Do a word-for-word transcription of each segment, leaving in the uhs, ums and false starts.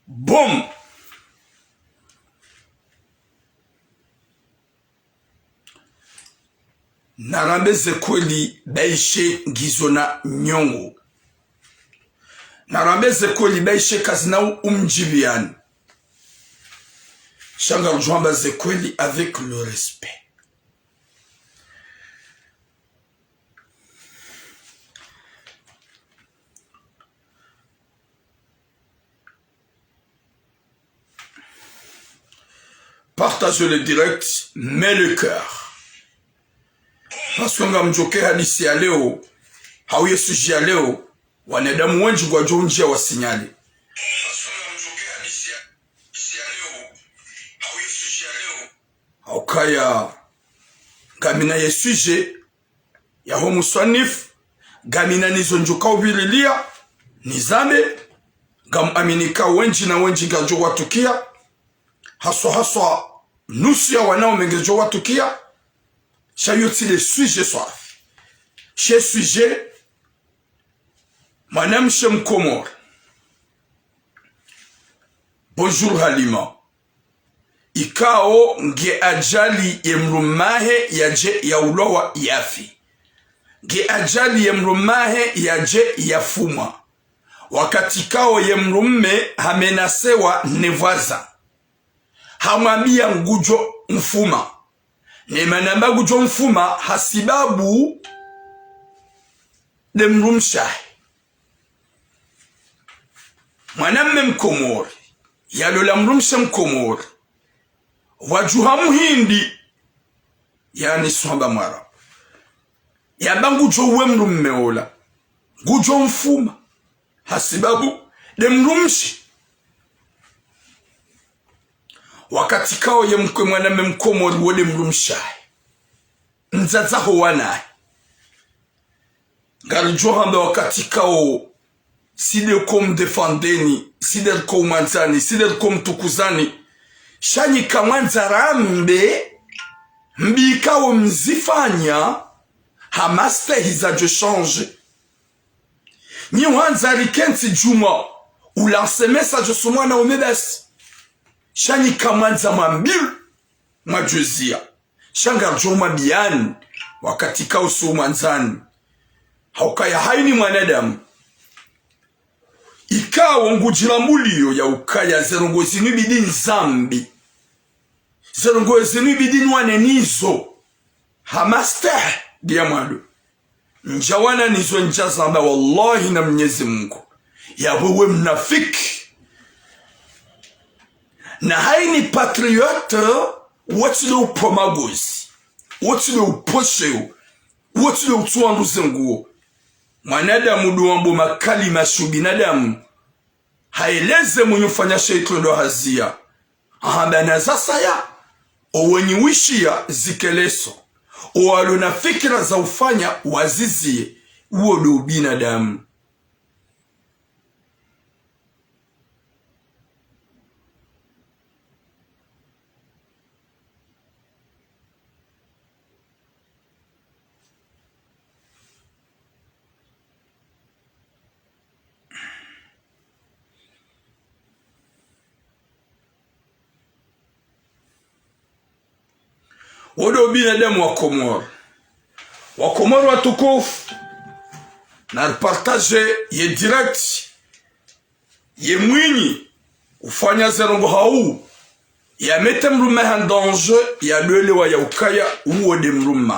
Boom. Narambe ze kweli, baishe ngizo na nyongo. Narambe ze kweli, baishe kazina u-, umdjibiani. Sha ngaridjo hamba ze kweli avec le respect. Partagez le direct, mets le cœur. Parce que ngamdjoke hadisi ya leo, hau ye sujet ya leo, wanadamu wendji ngwadjo undjia wa signale. Haukaya ngamina ye sujet yaho muswanifu, ngamina nizo ndjoka uvirilia, nizambe, ngamuamini ka wendji na wendji ngandjo watukia, haswa haswa nusu ya wanaume ngedjo watukia, sha yo tsi le sujet swafi. She sujet, mwanamshe Mkomori. Bonjour Halima. Ikao nge ajali ye mrumahe yadje yaulwa yafi. Nge ajali ye mrumahe yadje yafumwa. Wakati kao ye mrume hamenasewa ne vwaza. Hamwambia ngudjo mfuma. Ne mana amba ngudjo mfuma hasibabu nde mrumshe wahe. Mwanamme Mkomori, yalola mrumshe Mkomori, wadjuha muhindi, yaani swahaba mwarabu. Yamba ngudjo uwe mrume ola, ngudjo mfuma, hasibabu nde mrumshe. Wakati kao ye mkwe mwanamme Mkomori wo nde mrumshe wahe. Mdzadze waho wana wahe. Ngaridjo hamba wakati kao, si nde ko mdefandeni, si nde ko mwandzani, si nde ko mtukuzani. Sha nyi kamwandza rambe, mbi kao mzifanya, ha mastehi zadjo change. Nyi hwandza rikentsi djumwa, ulanse message so mwana ume basi. Sha nyi kamwandza mwambiwe, mwadjuzia. Sha ngaridjo mwambiani, wakati kao so mwandzani. Haukaya haini mwanadamu. Ikao ngudjilambulio ya ukaya ze ndrongo zinu ibidi nizambe. Ze ndrongo zinu ibidi nwane nizo. Ha mastehi, nde ya mwando. Ndjawana nizo ndjazamba wallahi na Mnyezi Mungu. Ya wewe mnafiki. Na haini patriote, wotsi le upvo magozi. Wotsi le upvo sheo. Wotsi le utsuwa nduze nguo. Mwanadamu ndo wambo makalima sha ubinadamu. Haeleze mwenye ufanya shetwendo hazia. Hamba na zasaya, owenyi wishiya zikeleso. Owalo na fikira za ufanya wazizie, uwo ndo ubinadamu. Wo ndo ubinadamu wa Komori. Wa Komori watukufu, na reportage ye direct, ye mwinyi ufanya ze ndrongo hau, ya mete mrume ha danger, ya dwelewa ya ukaya, uwo nde mrume.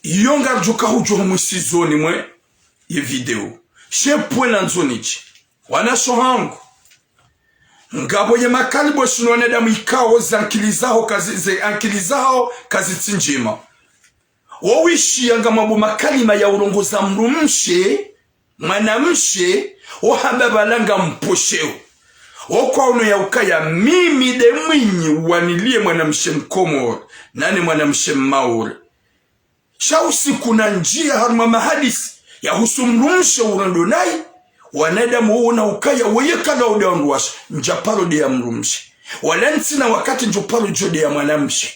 Iyo ngaridjo ka hudjo mwisizoni mwe ye video. She pvwe nandzo nidje. Wanasho hangu. Ngapvo ye makali bo shinu wanadamu ikao ze ankili zaho kazi, ze ankili zaho kazitsi ndjema. Wo wishiya ngamwambo makalima ya urongoza mrumshe, mwanamshe, wo hamba pvala ngampvosheo. Wo kwa uno ya ukaya mimi nde mwinyi uwanilie mwanamshe Mkomori, nane mwanamshe Mmaore. Sha usiku na ndjia harumwa mahadisi ya husu mrumshe urendo nayi, wanadamu wo wona ukaya weye kala ude wandruwashe, ndja paro nde ya mrumshe. Wala ntsina wakati ndjo paro djo nde ya mwanamshe.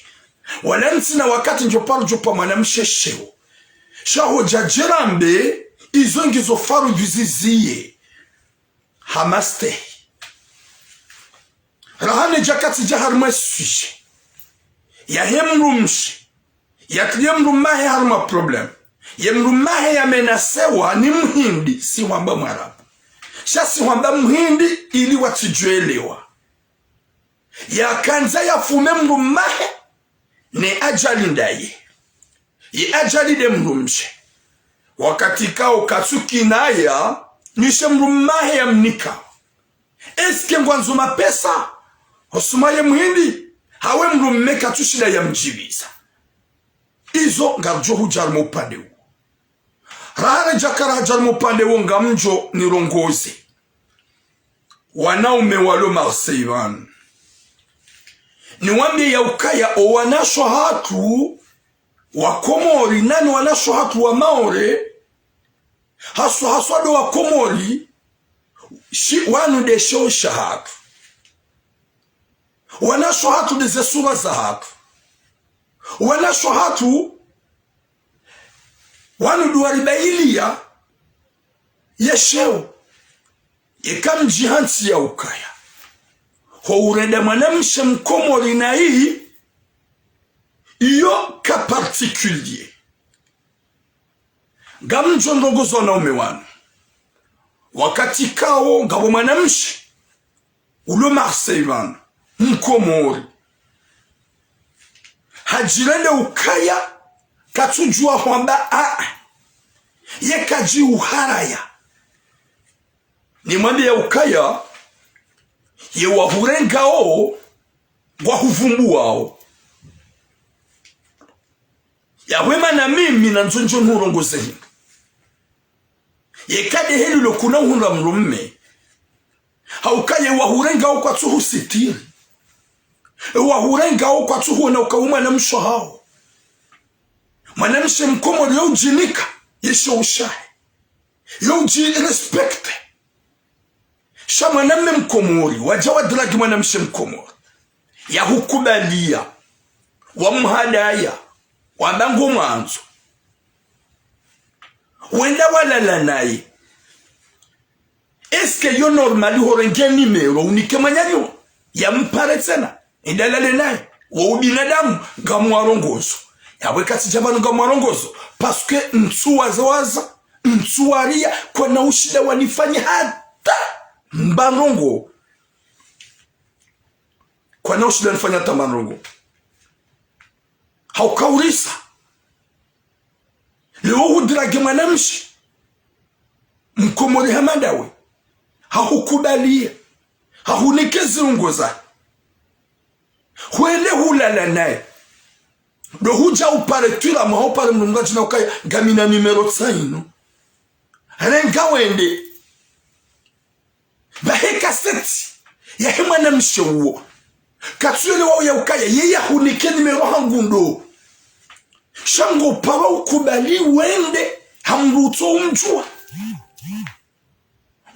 Wala ntsina wakati ndjo paro djo pa mwanamshe sheo. Sha ho dja djerambe, izo ngizo faradhwi ziziye. Ha mastehi. Raha ne djakatsi dja harumwa sujet yahe mdrumshe, yatiliye mdrumme wahe harumwa problème. Ye mdrumme wahe yamenasewa ni mhindi, si hwamba mwarabu. Sha si hwamba mhindi ili watsidjuelewa. Yakandza yafume mdrumme wahe, ne ajali ndaye. Ye ajali nde mdrumshe. Wakati kao katsu kinaya, ni she mdrumme wahe yamnika. Est-ce que ngwandzo mapesa hosoni mwa ye mhindi? Hawu mdrumme katsu shinda yamdjibiza. Izo ngaridjo hudja harumwa upande wo. Raha ne djakara hadja harumwa upande wo ngamdjo nirongoze wanaume walo Marseille pvanu. Niwambiye ya ukaya owanashe wahatru wa Komori, nani wanashe wahatru wa Maore, haswa haswa ndo wa Komori, shi wanu nde sheo shahatru. Wanashe wahatru nde ze sura zahatru. Wanashe wahatru wanu ndo waribailiya ye sheo. Yeka mdji hantsi ya ukaya ho urenda mwanamshe mkomori nayi, iyo cas particulier. Ngamdjo ndrongozo wanaume wanu. Wakati kao ngapvo mwanamshe ulo Marseille pvanu, mkomori, hadjirende ukaya katsudjuwa hwamba a, ye kadji uharaya. Nimwambiye ya ukaya ye wahurengao, ngwahuvumbuwao. Yahwema na mimi nandzo ndjo nurongoze hindru. Yeka nde heli lo kuna uhundra mdrumme, ha ukaya ye wahurengao kwatsuhusitiri. Ye wahurengao kwatsuhuona uka u mwanamshe wahawo. Mwanamshe mkomori yo udjinika ye sheo shahe, yo udjirespecte. Sha mwanamme mkomori, wadja wadrague mwanamshe mkomori, yahukubaliya, wamuhadaya, wamba ngomwandzo, wenda walala naye. Est-ce que yo normal horenge numéro, unike mwananyo, yampare tsena, yende yalale naye? Wo ubinadamu, ngamwarongozo. Yapvo katsi dja pvanu ngamwarongozo, parce que ntsu waza waza, ntsu wariya, kwana ushinda wanifanye hata mba ndrongo. Kwana ushinda wanifanye hata mba ndrongo. Ha ukaurisa. Leo hudrague mwanamshe mkomori hama ndawe, hahukubaliya, hahunike zirungo zahe, hwende hulala naye. Ndo hudja upare twiramu, ha upare mdru mdru adjina ukaya ngamina numéro tsainu. Renga wende. Pvahe kaseti yahe mwanamshe uwo, katsuyelewa ya ukaya ye yahunike numéro hangu ndo. Sha ngoparwa ukubali wende ha mdru utso umdjuwa.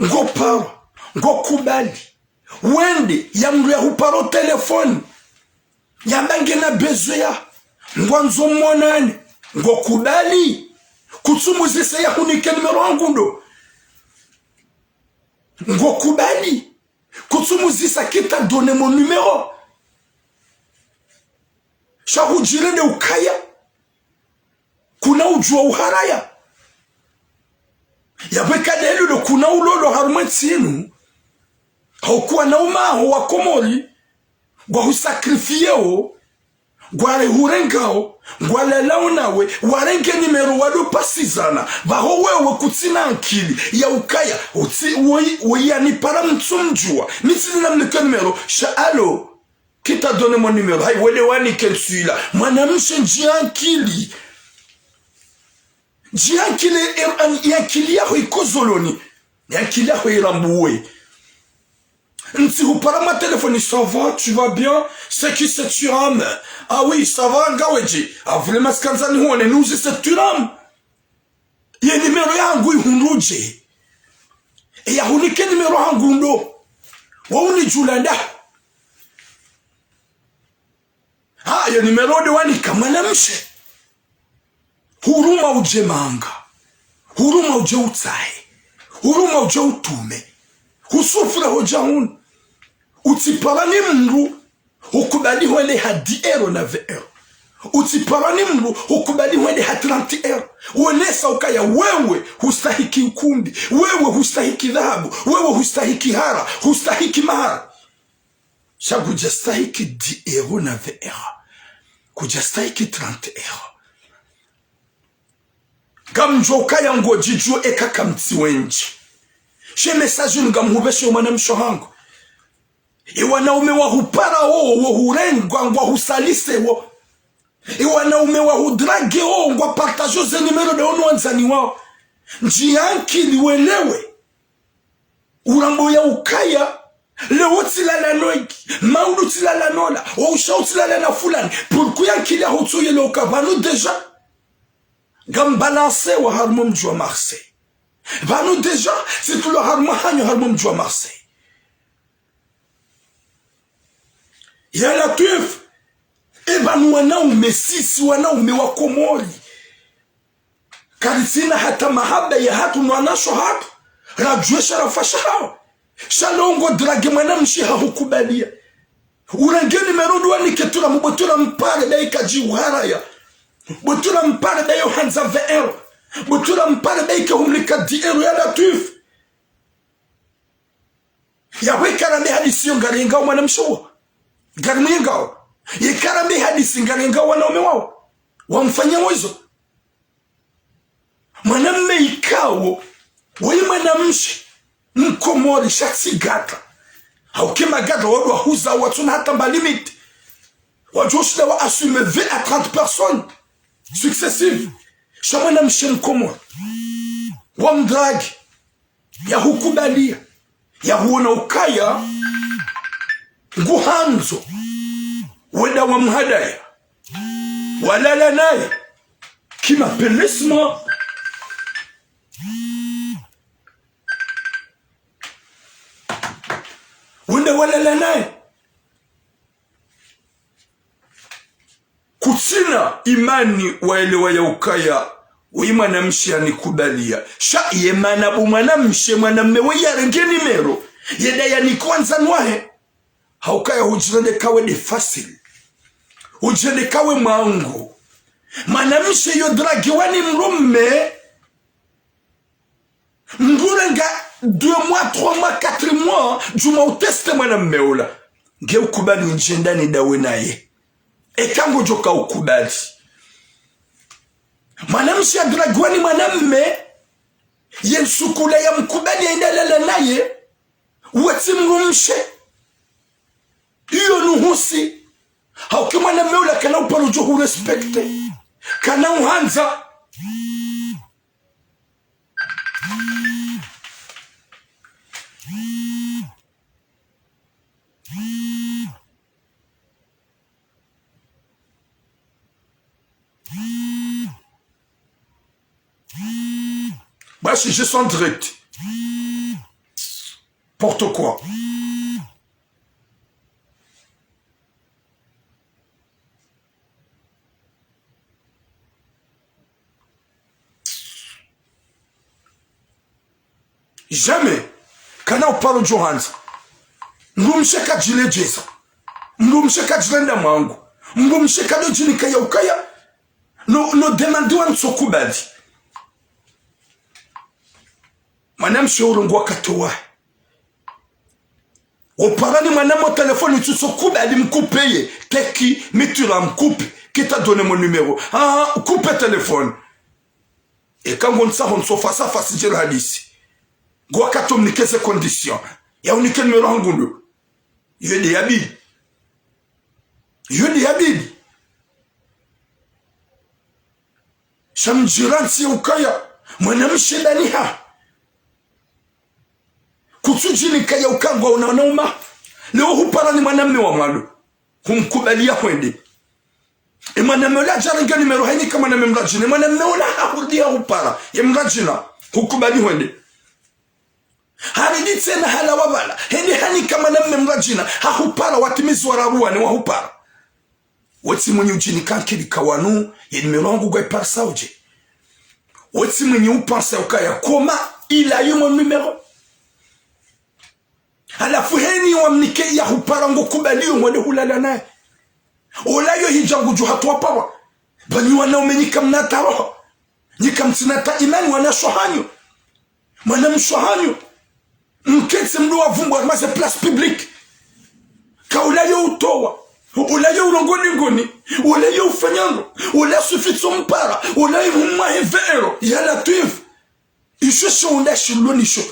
Ngoparwa, ngokubali wende ya mdru yahuparo telefoni, yamba ngena besoin ya, ngwandzo mwonane. Ngokubali kutsumuzisa yahunike numéro hangu ndo. Ngokubali kutsumuzisa qui t'a donné mon numéro. Sha hudjirende ukaya kuna udjuwa uharaya. Yapvo eka nde heli lo kuna ulolo harumwa entsi inu, ha ukaya wanaume waho wa Komori ngwahusakrifiyeo, ngwahurengao, ngwalalao nawe, warenge numéro wado pasizana. Pvaho wewe kutsina ankili ya ukaya, utsi, woyi, woyi yanipara mtsumdjuwa, mi tsi nina mnike numéro, sha allô, qui t'a donné mon numéro? Hayi, wende wanike ntsu ila. Mwanamshe ndjiya ankili. Ndjiya ankili, em, an, ye ankili yaho iko zoloni. Ye ankili yaho irambuwe. Ntsi hupara mwa telefoni, ça va, tu vas bien? C'est qui ce Thuram? Ah oui, ça va, ngawe dje? Ah, vraiment, tsikandza nihuone, niuzise Thuram. Ye numéro yahangu ihundrudje? E yahunike numéro hangu ndo. Waunidjula nda. Ha, ye numéro nde wanika mwanamshe. Huruma udje manga. Huruma udje utsahe. Huruma udje utume. Husufura hodja hunu. Utsipara ni mndru hukubali hwende ha dix euros na vingt euros. Utsipara ni mndru hukubali hwende ha trente euros. Wonesa ukaya wewe hustahiki ukumbi, wewe hustahiki dhahabu, wewe hustahiki hara, hustahiki mahara. Sha kudjastahiki dix euros na vingt euros. Kudjastahiki trente euros. Ngamdjuwa ukaya ngodjidjuwa eka kamtsi wendji. She message ngamhupveshe mwanamshe hangu. Ewanaume wahupara wo, wo hurengwa, ngwahusalise wo. Ewanaume wahudrage wo, ngwapartajo ze numéro de ono wandzani wao. Ndjiya nkili welewe. Urambo ya ukaya, leo tsilala no iki, maudu tsilala nola, wausha utsilala na fulani, pourquoi ya nkili ya hutsu yele uka pvanu déjà. Ngambalanse wa harumwa mdji wa Marseille. Pvanu déjà, tsitulo harumwa hanyo harumwa mdji wa Marseille. Ya Latwif, e pvanu wanaume sisi, wanaume wa Komori. Karitsina hata mahaba ya hatru no wanashe hatru, radjuwe sharafa shahawo. Sha leo ngodrage mwanamshe hahukubalia. Urenge numéro ndo wanike tula mubotula mpare bayi kadjiuharaya. Botula mpare bayi uhandza vingt euros. Botula mpare bayi kahumnika dix euros ya Latwif. Yawe karambe hadisi yo ngarengao mwanamshe wo. Ngarimrengao. Ye karambe hadisi ngarengao wanaume wao. Wamfanya wo izo. Mwanamme ikao, woyi mwanamshe, mkomori sha tsi gadra. Hauka magadra wandru wahuza watsuna hata mba limite. Wadjo shinda wa assumer vingt à trente personnes successives. Sha mwanamshe mkomori. Wamdrage. Yahukubalia. Yahuona ukaya nguhandzo. Wenda wamhadaya. Walala naye. Kimapelesma. Wenda walala naye. Kutsina imani waelewa ya ukaya, woyi mwanamshe yanikubalia. Sha ye mana bo mwanamshe, mwanamme we yarenge numéro. Yenda yanike wandzani wahe. Haukaya hudjirende kawe de facile. Hudjirende kawe mwangu. Mwanamshe yodragiwa ni mdrume. Ngurenga deux mois, trois mois, quatre mois, djuma uteste mwanamme ula. Nge ukubali undjenda ni dawe naye. Eka ngodjoka ukubali. Mwanamshe yadragiwa ni mwanamme, ye nsuku ula yamkubali yende yalale naye, wetsi mdrumshe. Iyo nuhusi. Hauka mwanamme ula kana uparo djo hurespecte. Kana uhandza. Bah, je, je suis en direct. N'importe quoi. Jamais. Kana uparo djo handza. Mdrumshe kadjiledjeza. Mdrumshe kadjirenda mwangu. Mdrumshe kadodjinika ya ukaya. No, no demande wa ntsokubali. Mwanamshe urongoa wakati wahe. Wopara ni mwanamme téléphone, tsutso kubali mkupe ye. Teki, mitura mkupe. Qui t'a donné mon numéro ? Ah, kupe téléphone. Eka ngo ntsaho ntso face à face djela hadisi. Ngo wakati omnike ze condition. Ya unike numéro hangu ndo. Yo de ya bibi. Yo de ya bibi. Sha mdjirantsi ya ukaya, mwanamshe ndani ha. Kutsudjinika ya ukangwa una, una uma. Leo hupara ni mwanamme wa mwando. Humkubali ya hwende. E mwanamme ula djarenge numéro hanika mwanamme mradjina. E mwanamme ula hahudi ya hupara. Ye mradjina. Hukubali hwende. Haridi tsena halawa pvala. Hende hanika mwanamme mradjina. Hahupara watimizi wararu wane wahupara. Wetsi mwenye udjinika nkili kawanu, ye numéro hangu ngwaiparisa udje. Wetsi mwenye upansa ukaya comment il a eu mon numéro. Halafu heni wamnike ya hupara ngo kubaliyo ngwende hulala naye. Ola yo hidja ngudjo hatwa pawa. Ba nyi wanaume nyi kamna ta roho. Nyi kamtsina ta imani wanashe hanyu. Mwanamshe hanyu. Mketse mdo wavumbwa harumwa ze place publique. Ka ola yo utowa. Ola yo urongoa ngoni. Ola yo ufanya ndro. Ola swifi tso mpara. Ola ihumwa hivero. Ya Latwif. Isho sho unda shilo nisho.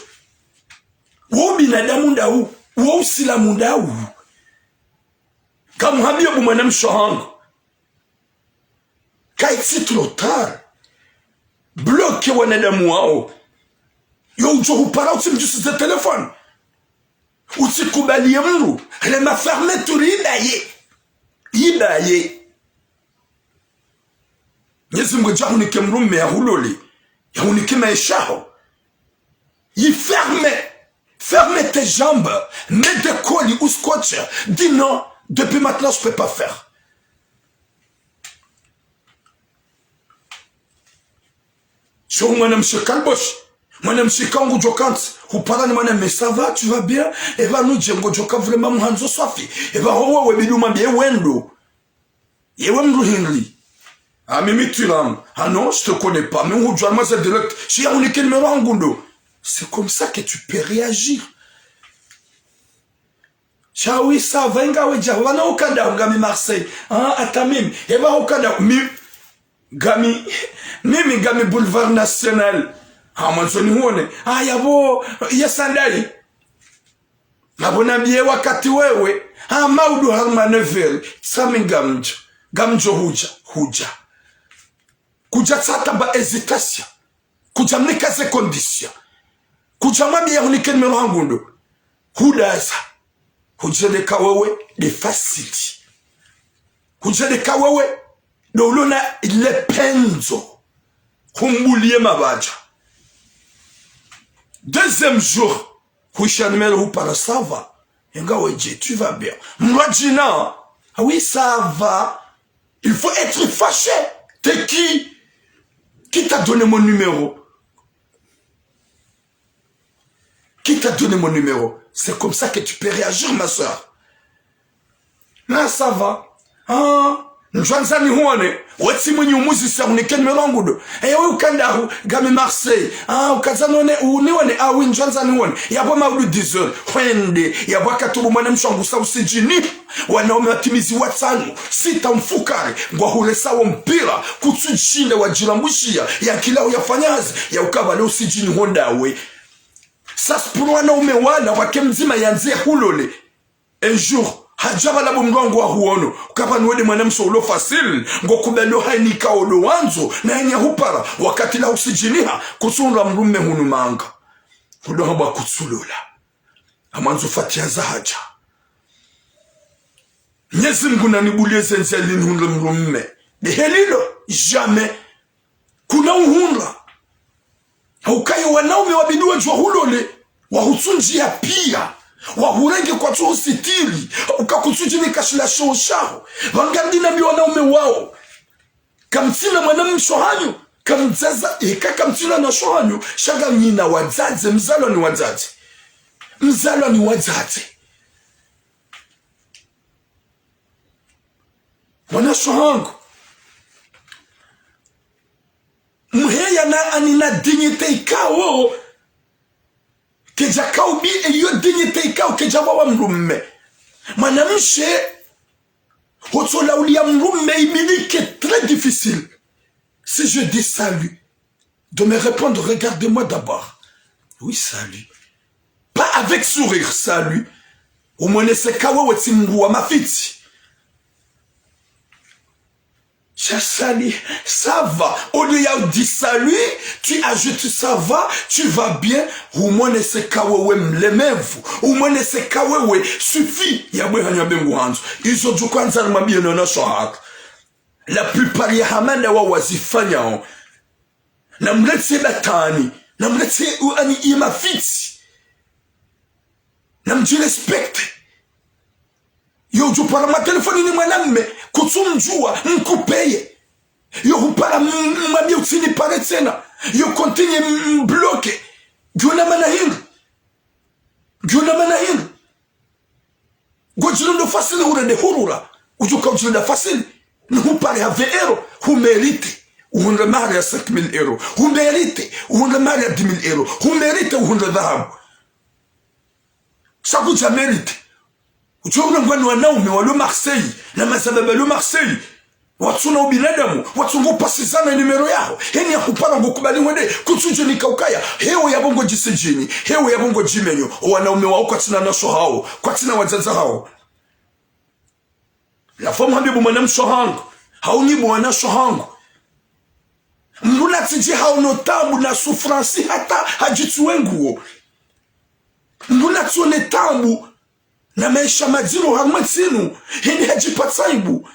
Wo ubinadamu ndawu. Wo usilamu ndawu. Kamuhambiyo bo mwanamshe hangu. Kayitsi trop tard. Bloquer wanadamu wawo. Yo udjo hupara utsi mdjusize téléphone. Utsi kubaliye mdru. Rema fermeture ibaye. Ibaye. Mnyezi Mngu ngudjo hunike mdrume ya hulole. Ya hunike maesha yaho. Yi ferme. Ferme tes jambes, mets des colis ou scotch, dis non, depuis maintenant je peux pas faire. Sho mwanamshe kalbosh, mwanamshe kangu djokantsi, hupara ni mwana mais ça va, tu vas bien, eba nudje ngodjoka vraiment mhandzo swafi, eba howa we bidi umwambiye wendo. Yewe mdru hindri. Ah, mimi Thuram. Ah non, je te connais pas. Mais hudjua maze direct. Sha ya hunike numéro hangu ndo. C'est comme ça que tu peux réagir. Sha oui, ça va, inga wedja. Wana ukanda ngami Marseille. Ah, ata mimi. Eba ukanda mi, ngami, mimi ngami Boulevard National. Ah, mwandzo nihuone. Ah, yabo, yesa ndayi. Mabona biye wakati wewe, ha maudu harumwa neuf heures, tsami ngamdjo, ngamdjo hudja, hudja. Kudja tsatamba hésitation. Kudja mnika ze conditions. Kudja mwambiya hunike numéro hangu ndo. Hudaza. Hudjeleka wewe de facile. Hudjeleka wewe de ulona le pendzo. Humbuliye mabadja. Deuxième jour, huisha numéro hupara ça va. Inga wedje, tu vas bien. Mdru adjina. Ah oui, ça va. Il faut être fâché. T'es qui ? Qui t'a donné mon numéro ? Qui t'a donné mon numéro ? C'est comme ça que tu peux réagir, ma sœur. Na ça va. Ah, ndjwandzani huone. Wetsi mwenyi umuzisa hunike numéro hangu ndo. Eh, we ukanda hu, ngami Marseille. Ah, ukadza none, unione, ah, oui, ndjwandzani huone. Yabo maudu dix heures. Hwende, yabo akatubu mwanamshe hangu sa usidjini. Wanaume watimizi watsanu. Sita mfukare. Ngwa hule sawo mpira. Kutsudjinde wadjilambushiya. Ya kila uyafanya hazi. Ya ukabale usidjini hondawe. Ça c'est pour wanaume wala wake mdzima yandze hulole. Un jour, hadja bala bo mdru wangu wa huono, ukaba nuwe de mwanamshe ulo facile, ngo kubalo hayini ka olo wandzo, na hayini ya hupara, wakati la usidjiniha, kutsundra mdrume hunu manga. Kudo hamba kutsulola. Amwandzo fatiya za hadja. Mnyezi Mngu nanibuliye ze ndzia ili nihundre mdrume. De helilo, jamais. Kuna uhundra. Hauka yo wanaume wabidi wadjuwa hulole, wahutsundjiya piya, wahurenge kwatsu husitiri, hauka kutsudjinika shila sheo shaho. Pvanga ndina mi wanaume wawo. Kamtsina mwanamshe hanyu, kamdzadza, eka kamtsina na she hanyu, sha nganyina wadzadze, mzalwa ni wadzadze. Mzalwa ni wadzadze. Mwanashe hangu. Mheya na anina dignité ikao. Kedja kaubi eyo dignité ikao, kedja wawa mdrume. Mwanamshe, hotsola uliya mdrume ibidi ke très difficile. Si je dis salut, de me répondre, regardez-moi d'abord. Oui, salut. Pas avec sourire, salut. Umwonese ka wewe tsi mdru wa mafitsi. Sha salut, ça va. Au lieu ya udi salut, tu ajoutes ça va, tu vas bien. Umwonese ka wewe mlemevu. Umwonese ka wewe sufi. Ya bwe hanya bengu handzo. Izo dju kwanza nima biye nona shahara. La plupart ya hama nda wa wazifanyao. Namletse batwani. Namletse u ani ima fitsi. Namdjirespecte. Yo udjo para mwa telefoni ni mwanamme, kutsumdjuwa, mkupeye. Yo hupara m-, m-, mwambie utsinipare tsena. Yo continue m-, mbloke. Ngiyo na mana hindri. Ngiyo na mana hindri. Ngodjirendo facile urende hurura. Udjuka udjirenda facile. Ni hupare ha vingt euros. Hu mérité. Uhundre mahari ya cinq mille euros. Hu mérité. Uhundre mahari ya dix mille euros. Hu mérité. Uhundre dhahabu. Sha kudja mérité. Udjo urengwa ni wanaume walo Marseille, na mazababa walo Marseille. Watsuna ubinadamu, watsungo pasizana numéro yaho. Heni ya hupara ngo kubali wende, kutsudje nika ukaya. Hewo yapvo ngodjisidjini, hewo yapvo ngodjimenyo. O wanaume wawo kwatsina wanashe hawo, kwatsina wadzadze hawo. La femme habibu mwanamshe hangu, hau nyi bo wanashe hangu. Mndru natsidji haono taabu na souffrance hata hadjitsuwe nguo. Mndru natsione taabu na maesha madziro harumwa entsi inu, hende hadjipatsa aibu.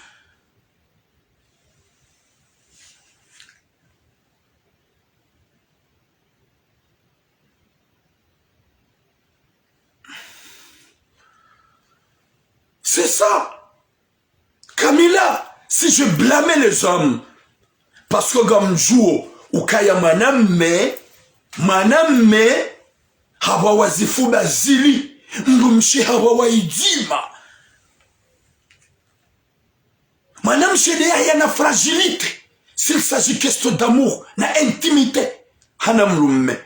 C'est ça. Kamila, si je blâme les hommes, parce que ngamdjuo ukaya mwanamme, mwanamme, hapvawa zifuba zili, mdrumshe hapvawa idzima. Mwanamshe nde yahaya na fragilité, s'il s'agit question d'amour, na intimité, hana mdrumme.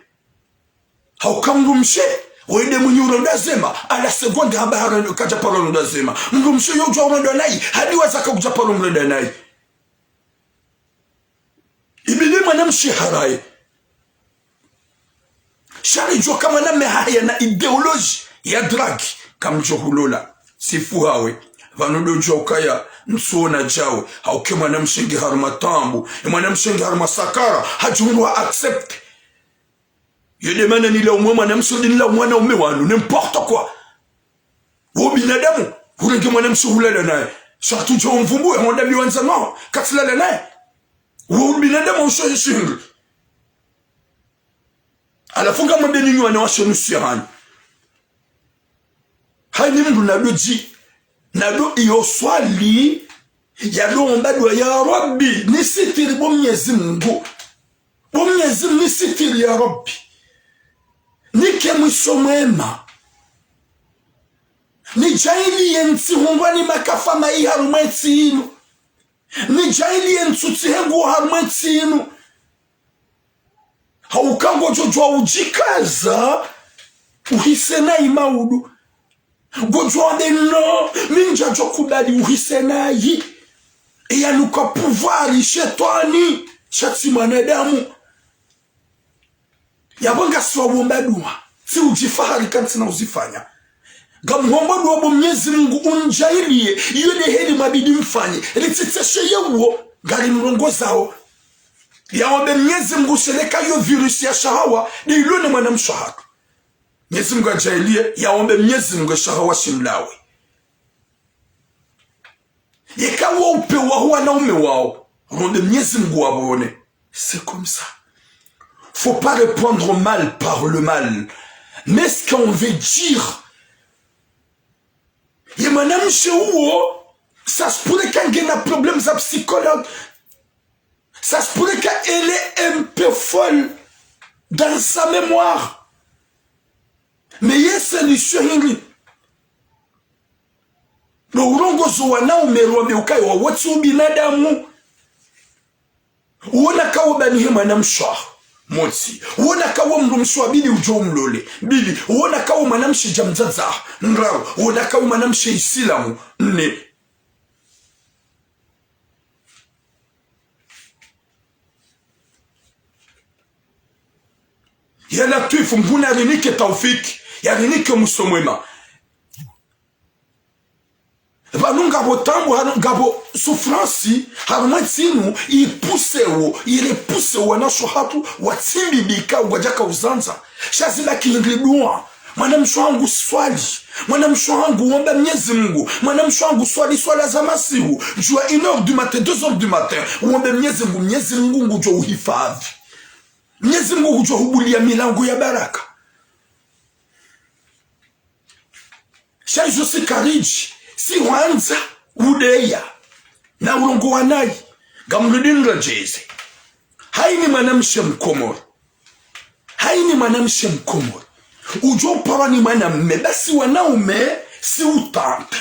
Hauka mdrumshe, wende mwinyi uronda zema, à la seconde hamba hara kadja paro ronda zema. Mdrumshe yo udjo uronda nayi, hadi wazaka kudja paro mronda nayi. Ibidi mwanamshe haraye. Sha ridjuwa ka mwanamme hahaya na idéologie ya drague, kamdjo hulola. Sifu hawe. Pvanu ndo udjuwa ukaya, ntsuona djawe. Hauke mwanamshe nge harumwa taabu. E mwanamshe nge harumwa sakara. Hadjihundru ha accepte. Yo nde mana nilaumu mwanamshe, udi nilaumu wanaume wanu, n'importe quoi. Wo binadamu, hurenge mwanamshe hulala naye. Sha kutsu udjo umvumbuwe, honda mi wandza no, katsilala naye. Wo binadamu usho hishindri. Halafu ngamwambe nyinyi wanawashe nusu ya hanyu. Hayini mndru nado dji, nado iyo swali, yado omba dua, ya Rabbi, nisitiri bo Mnyezi Mungu. Bo Mnyezi Mungu, nisitiri ya Rabbi. Nike mwiso mwema. Nidjaaliye ntsihundrwa ni makafa mayi harumwa entsi inu. Nidjaaliye ntsutsihe nguo harumwa entsi inu. Hauka ngodjo djuwa udjikaza, uhise nayi maudu. Ngodjo wambe no, mi ntsadjo kubali uhise nayi. Eya nuka pouvoir shetwani, sha tsi mwanadamu. Yapvo ngasi wawomba dua, tsi udjifahari ka ntsina uzifanya. Ngamhombo dua bo Mnyezi Mungu undjaaliye, iyo nde heli mwabidi mfanye, ritsitseshe yeuwo, ngari mrongozao. Yaombe Mnyezi Mungu sheleka yo virus ya shahawa, nde ilo ne mwanamshe hatru. Mnyezi Mungu andjaaliye, yaombe Mnyezi Mungu e shahawa shimlawe. Yeka wo upewa ho wanaume wao, rombe Mnyezi Mungu wapvone. C'est comme ça. Faut pas répondre mal par le mal. Mais ce qu'on veut dire, ye mwanamshe uwo, ça se pourrait kangena problème za psychologue. Ça se pourrait qu'elle est un peu folle dans sa mémoire. Mais ye solution hindri? Ndo urongozo wanaume rombe ukaya wawo tsi ubinadamu. Uona kawo bani he mwanamshe waho. Motsi. Uona kawo mdrumshe wa bidi udjo umlole. Bidi. Uona kawo mwanamshe dja mdzadze waho. Ndraru. Uona kawo mwanamshe isilamu. Nne. Ya Latwifu, Mngu narinike taufiki, yarinike mwiso mwema. Pvanu ngapvo taabu, hanu ngapvo souffrance, harumwa entsi inu, ipusewo, irepusewo wanashe hatru, watsimbidika, wadjaka uzandza. Sha zibaki hindri dua. Mwanamshe wangu swali. Mwanamshe wangu womba Mnyezi Mungu. Mwanamshe wangu swali swala za masihu. Djua une heure du matin, deux heures du matin. Wombe Mnyezi Mungu, Mnyezi Mungu ngudjo uhifadhi. Mnyezi Mungu ngudjo hubulia milango ya baraka. Sha izo si karidji, si wandza, udeya. Na urongowa nayi, ngamrudi nredjeze. Hayini mwanamshe Mkomori. Hayini mwanamshe Mkomori. Udjo uparwa ni mwanamme, basi wanaume, Si utante.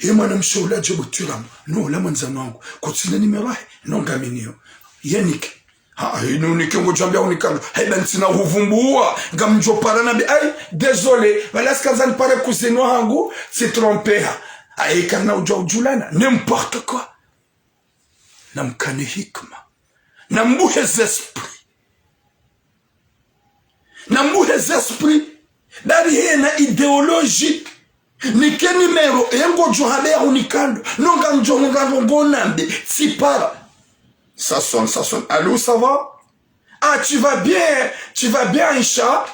Ye mwanamshe ula djebo twiramu. No, ula mwandzani wangu. Kutsina numéro yahe. No, ngami nayo. Ye nike. Ha, inu nike ngodjo ambia unikando. Haiba ntsina huvumbuwa. Ngamdjo para nambe, ayi, désolé. Pvala tsi kandza nipare cousine wahangu, tsi trompeha. Ayi, karina udjuwa udjulana. N'importe quoi. Namkane hikima. Nambuhe ze esprit. Nambuhe ze esprit. Bari hena idéologie. Nike numéro, ye ngodjo hambe ya hunikando. No ngamdjo hundra ndrongo nambe, tsipara. Ça sonne, ça sonne. Allô, ça va? Ah, tu vas bien? Tu vas bien, Aïcha?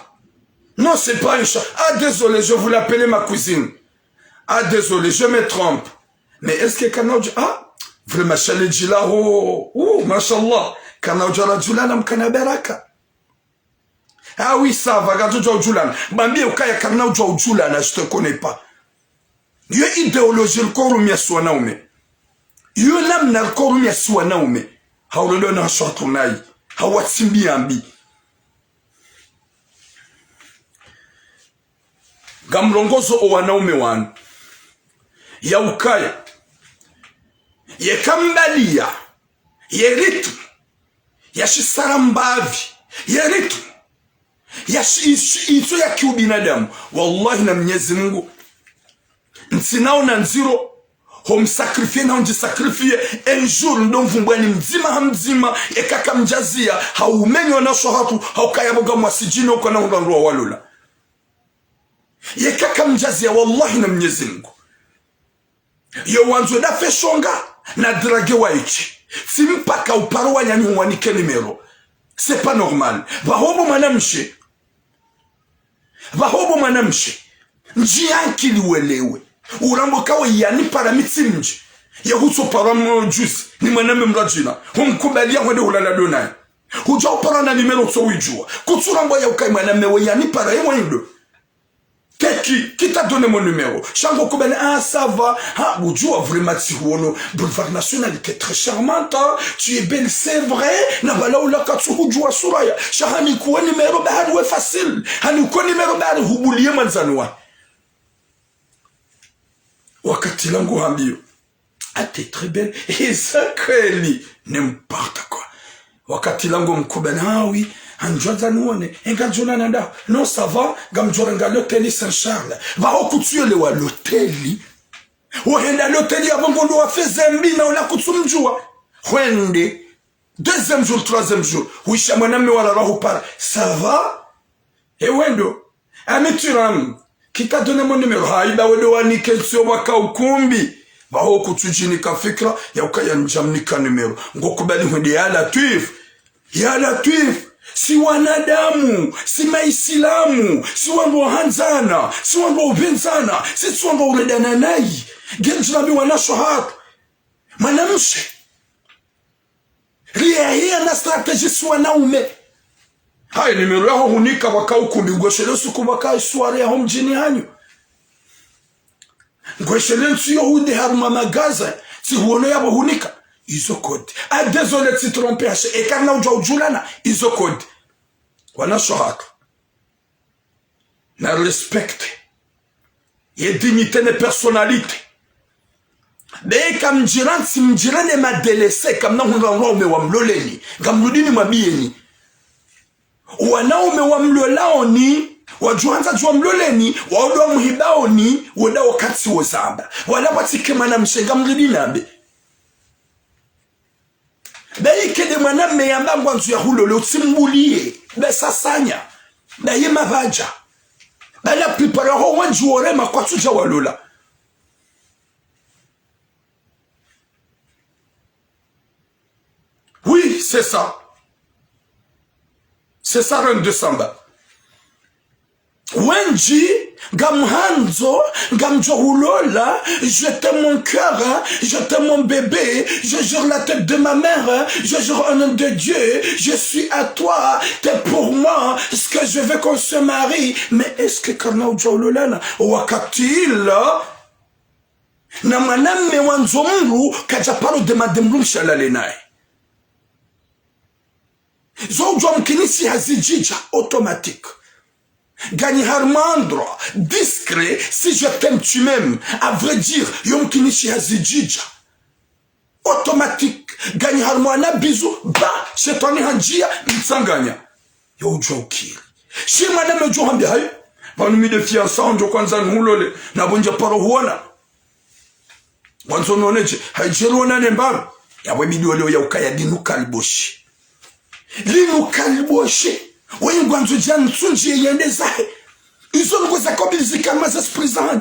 Non, c'est pas Aïcha. Ah, désolé, je voulais appeler ma cousine. Ah, désolé, je me trompe. Mais est-ce que karina udjo, ah, vraiment, shale djila ho. Ouh, mashallah. Karina udjo radjulana mkana baraka. Ah oui, ça va, karina udjo udjulana. Bambi ukaya karina udjo udjulana, je te connais pas. Yo idéologie riko rumia si wanaume. Yo namna riko rumia si wanaume. Haulodo na shwatu nayi. Hawatsimbi ambi. Ngamlongozo o wanaume wanu. Ya ukaya. Ye kambaliya. Ye rythme. Ya shisara mbavi. Ye rythme. Ya shi-, shi-, itso ya kiubinadamu. Wallahi na Mnyezi Mungu. Ntsina ona ndziro. Ho msacrifier na ho ndjisacrifier. Un jour ndo mvumbwani mdzima ha mdzima. Eka kamdjaziya. Haumenyo na shwatu. Haukaya boga mwasidjini ukana hundra ndrowa walola. Yeka kamdjaziya wallahi na Mnyezi Mungu. Yo wandzo dafe shonga, na drague wa itsi. Tsi mpaka uparo wanyanyu wanike numéro. C'est pas normal. Pvaho bo mwanamshe. Pvaho bo mwanamshe. Ndjiya ankili welewe. Urambo kawe yanipara mi tsi mdji. Ye hutso para mdjuzi. Ni mwanamme mradjina. Humkubaliya hwende hulala ndo naye. Hudja upara na numéro tso widjuwa. Kutsurambo ya ukayi mwanamme we yanipara ye mwa indo. T'es qui? Qui t'a donné mon numéro? Sha ngo kubali, ah, ça va. Ha, budjuwa vraiment tsi huono. Boulevard National, t'es très charmante, hein. Tu es belle, c'est vrai. Na pvala ula katsu hudjuwa sura ya. Sha hanikuwa numéro bahari we facile. Hanikuwa numéro bahari hubuliye mwandzani wa. Wakati langu hambiyo. Ah, t'es très belle. Eza kweli. N'importe quoi. Wakati langu mkubali, ah oui, handjwadza nione, enga djona nanda. Non, ça va, ngamdjo renga l'hôtel Saint-Charles. Pvaho kutsuyelewa l'hôtel. Wohenda l'hôtel ya bongo ndo wafeze mbi na ula kutsumdjuwa. Hwende. Deuxième jour, troisième jour. Huisha mwanamme wa rara hupara. Ça va? Ewe ndo. Ami twiramu. Qui t'a donné mon numéro? Haiba wende wanike ntsiyo waka ukumbi. Pvaho kutsudjinika fikira, ya ukaya ndjamnika numéro. Ngo kubali hwende ya Latwif. Ya Latwif. Si wanadamu, si maisilamu, si wandru wahandzana, si wandru waupvendzana, si, si wandru waurendana nayi. Ngendjilami wanasho hatu. Mwanamshe. Riya hiya na stratégie si wanaume. Hayi, numéro yaho hunika waka ukumbi, ngweshele suku waka soirée yaho mdjini hanyu. Ngweshele ntsiyo hunde harumwa magasin, tsi huono yapvo hunika. Izo code. Ah, désolé, tsi tromper hashe. Eka na udjuwa udjulana. Izo code. Wanasho hatu. Na respecte. Ye dignité ne personnalité. Be kamdjira ntsi mdjira ne madélesté, kamna hundra wanaume wa mloleni. Ngamrudini mwambiyeni. Wanaume wa mlolaoni, wadjuhandza djuwa mloleni, waodo wa muhibaoni, woda wakati wozamba. Wala watsike mwanamshe ngamrudi nambe. Be ike nde mwanamme yamba ngwandzo ya hulole, utsimbuliye. Be sasanya. Be ye mapvadja. Be la plupart yaho wendji worema kwatsudja walola. Oui, c'est ça. C'est ça, reine de Samba. Wendji, ngamhandzo, ngamdjo hulola, je t'aime mon cœur, hein, je t'aime mon bébé, je jure la tête de ma mère, hein, je jure au nom de Dieu, je suis à toi, t'es pour moi, ce que je veux qu'on se marie. Mais est-ce que karina udjuwa ulolana? Wakati ila, na mwanamme wandzo mdru, kadja paro demander mdrumshe alale naye. Zo udjuwa mkinisi hazidjidja automatique. Nganyi harumwa endroit discret, si je t'aime tu m'aimes. À vrai dire, yo mkinishiha zidjidja. Automatique. Nganyi harumwa na bisou, ba, shetwani handjia, mtsanganya. Yo udjua ukiri. Shi mwana mdjo hambia hayo. Pvanu mi nde fiancé ndjo kwandza nihulole, na pvo ndja paro huona. Ngwandzo none dje, haidjeri wonane mbapvi. Yapvo ibidi leo ya ukaya linu kaliboshe. Linu kaliboshe. Weye ngwandzo dja ntsundji yende zahe. Izo ndrongo za kabili zikalima za esprit zahanyu.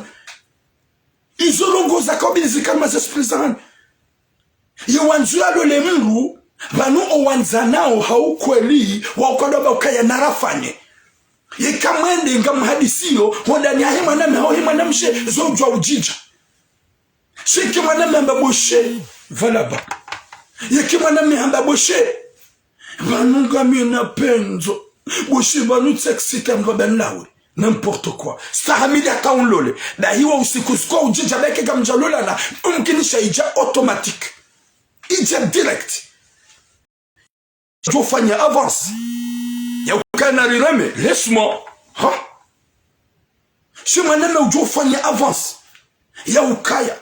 Izo ndrongo za kabili zikalima za esprit zahanyu. Ye wandzo yalole mdru, pvanu owandzanao ha ukweli, wa ukado ba ukaya narafanye. Yeka mwende ngamhadisiyo, hondani yahe mwanamme hau he mwanamshe, zo udjua udjidja. Sheke mwanamme hamba boshe, pvala ba. Yeke mwanamme hamba boshe, pvanu ngami na pendzo. Boshe pvanu tsexita mbaba nlawe. N'importe quoi. Stahamili hata unlole. Dahiwa usiku usiku udjidja beke kamdja lolana. Umkinisha idja automatique. Idja direct. Udjo fanya avance. Ya ukana rireme. Laisse-moi. Ha? Shi mwanamme udjo fanya avance. Ya ukaya.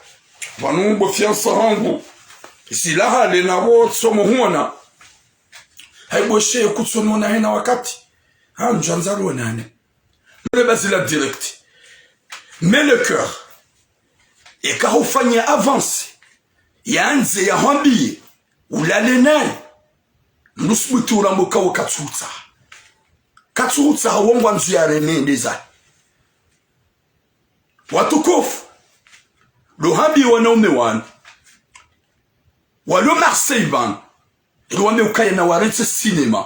Pvanu bo fiancé hangu. Zila hale na wo tsomo huona. Hayi boshe kutsonona hena wakati. Ha, ndjandza ruonane. Mle bazila direct. Mais le cœur. Eka hufanya avance. Yandze yahwambiye. Ulale naye. Mdru subuti urambo kawe katsutsaha. Katsutsaha wo ngwandzo yareme ndeza. Watukufu. Ndo hambi wanaume wanu. Walo Marseille pvanu. Ili wambe ukaya na waretse cinéma.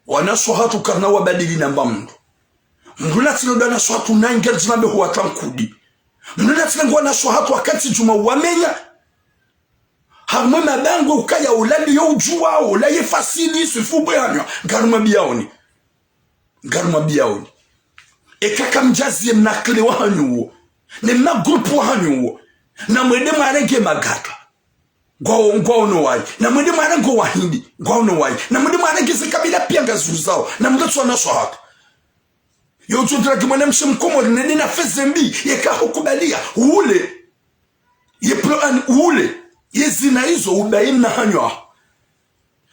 Wanashe wahatru karina wabadili namba mdru. Mdru natsile ndo wanashe wahatru na ingeri djina mbe huwatra nkudi. Mdru natsile ngo wanashe wahatru wakati djuma wamenya. Harumwa mabangwe ukaya ola ndiyo udjua, ola ye facile, swifu bwe hanywa. Ngarumwa biyaoni. Ngarumwa biyaoni. Eka kamdjaziye mna clé wahanyu wo. Ne mna groupe wahanyu wo. Na mwende mwarenge magata. Ngwao, ngwao no wayi. Na mwende mwarenge wahindi. Ngwao no wayi. Na mwende mwarenge ze kabila piya ngazuzao. Na mwende tsuwa na swahaka. Yo tsundra ki mwanamshe mkomori nene na feze mbi. Yeka hukubaliya. Ule. Ye plan ule. Ye zina izo ubaye mna hanywa.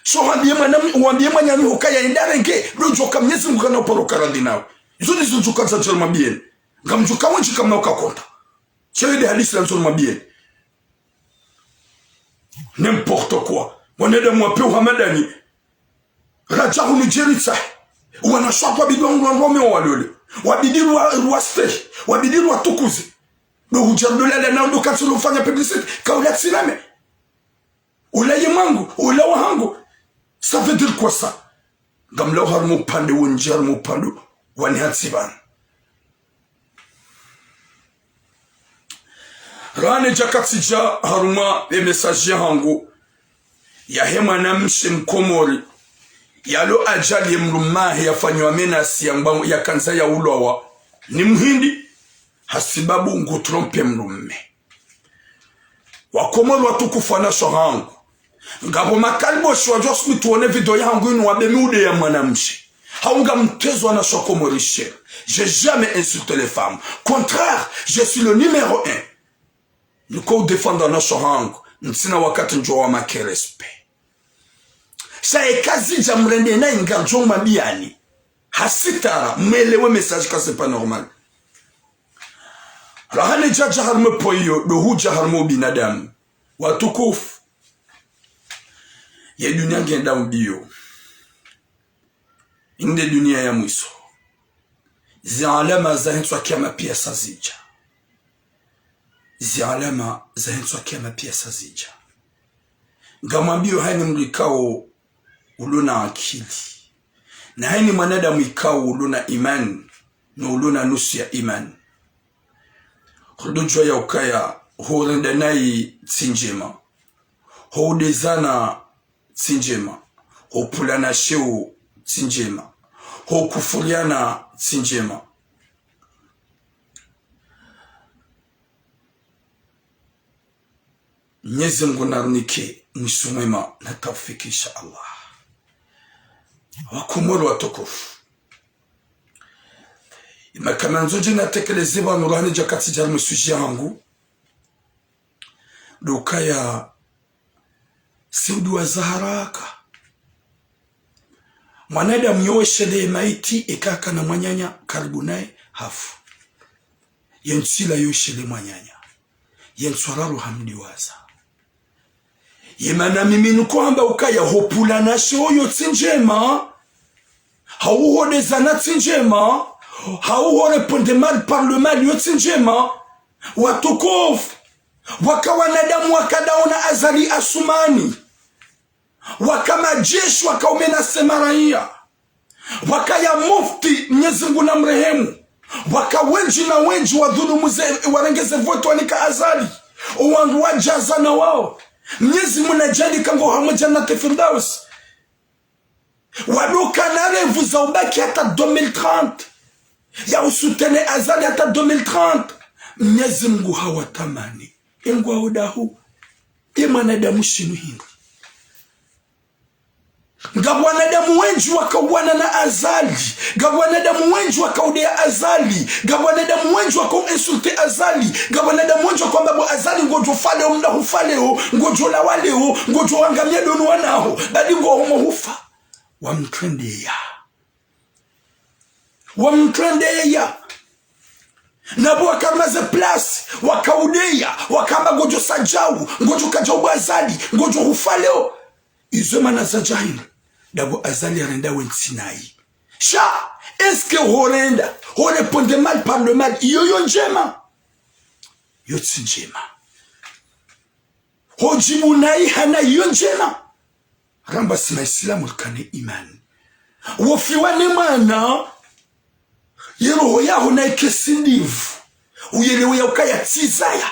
So wambiye mwana, wambiye mwananyahu ukaya yende yarenge, ndo djoka Mnyezi Mungu kana uparo karadhi nawe. Izo ndizo djoka za djeri mabiyeni. Ngamdjoka wendji kamna ukakonta. Shahidi halisi la nzoni mabiyeni. N'importe quoi. Wanadamu wape uhamadani. Radja hunu djeri tsahe. Wanashe wahatru wabidi wa ngulwa ngome walole. Wabidi wa, wa stehi. Wabidi wa tukuze. Ndo hudja ndo lala na ndo katsi lo fanya publicité. Kaula tsiname. Ula ye mwangu, ula wahangu. Ça veut dire quoi ça? Ngamlawo harumwa upande wendji harumwa upande wani hatsi pvanu. Rane dja katsi dja harumwa ye message yahangu. Yahe mwanamshe mkomori. Yalo ajali ye mdrumme wahe yafanywa menace ya mba-, yakandza ya ulwawa. Ni muhindi. Hasibabu ngu tromper mdrumme. Wakomori watukufu wanashe wahangu. Ngapvo makaliboshi wadjo subuti wone video yahangu inu wabe mi ude ya mwanamshe. Hau ngamtezo wanashe wakomori shere. J'ai jamais insulté les femmes. Contraire, je suis le numéro un. Niko udéfendre wanashe wahangu. Ntsina wakati ndjo wamake respect. Sha eka zidja mrende na inga djo mabiyani. Hasitara, mwelewe message ka c'est pas normal. Rahane djadja harumwa po iyo, ndo hudja harumwa ubinadamu. Watukufu. Ye duniya ngenda mbiyo. Inde duniya ya mwiso. Zi alama za hentsu ya kiyama piya sa zidja. Zi alama za hentsu ya kiyama piya sa zidja. Ngamwambiyo hayini mdru ikao ulo na akili. Na hayini mwanadamu ikao ulo na imani, no ulo na nusu ya imani. Hudodjuwa ya ukaya, ho urenda nayi tsi ndjema. Ho udezana tsi ndjema. Ho upvulana sheo tsi ndjema. Ho ukufuriana tsi ndjema. Mnyezi Mungu narunike mwiso mwema na taufiki, insha Allah. Wakomori watukufu. Imakana ndzo dje natekeleze pvanu rahana dja katsi dja harumwa sujet yangu. Ndo ukaya si uduwaza haraka. Mwanadamu yo weshelea maiti eka kana mwananya karibu naye hafu. Ye ntsila yo weshelea mwananya. Ye ntswararu hamdiwaza. Ye mana mimi niko hamba ukaya ho pvulana sheo yo tsi ndjema, hau ho dezana tsi ndjema, hau ho répondre mal par le mal yo tsi ndjema. Watukufu, waka wanadamu waka dawo na Azali Assoumani, waka majeshi waka umenacé maraiya, wakaya mufti, Mnyezi Mungu namrehemu. Waka wendji na wendji wadhulumu ze, warenge ze vote wanika Azali. Owandru wadjazana wao. Mnyezi Mungu nadjaanli ka ngwao harumwa Jannat Firdaus. Wadoka na rêve za ubaki hata deux mille trente. Ya usoutenir Azali hata deux mille trente. Mnyezi Mungu hawatamani. Engwao dahu. Ye mwanadamu shinu hindri. Ngapvo wanadamu wendji waka uwana na Azali. Ngapvo wanadamu wendji waka udeya Azali. Ngapvo wanadamu wendji waka u insulter Azali. Ngapvo wanadamu wendji waka wamba bo Azali ngodjo fa leo, mda hufa leo, ngodjo lawa leo, ngodjo wangamia ndo no wana haho. Badi ngwao harumwa hufa. Wamtrendeya. Wamtrendeya. Na bo waka harumwa ze place, waka udeya, waka amba ngodjo sa djau, ngodjo ka djau bo Azali, ngodjo hufa leo. Izo mana za djahili. Nda bo Azali yarenda wentsi nayi. Sha, est-ce que horenda, ho répondre mal par le mal, iyo yo ndjema? Yo tsi ndjema. Ho djibu nayi hana iyo ndjema. Ramba si Maisilamu rikane imani. Wofiwa ne mwana, ye roho yaho nayike sindivu. Uyelewe ya ukaya tsi zaya.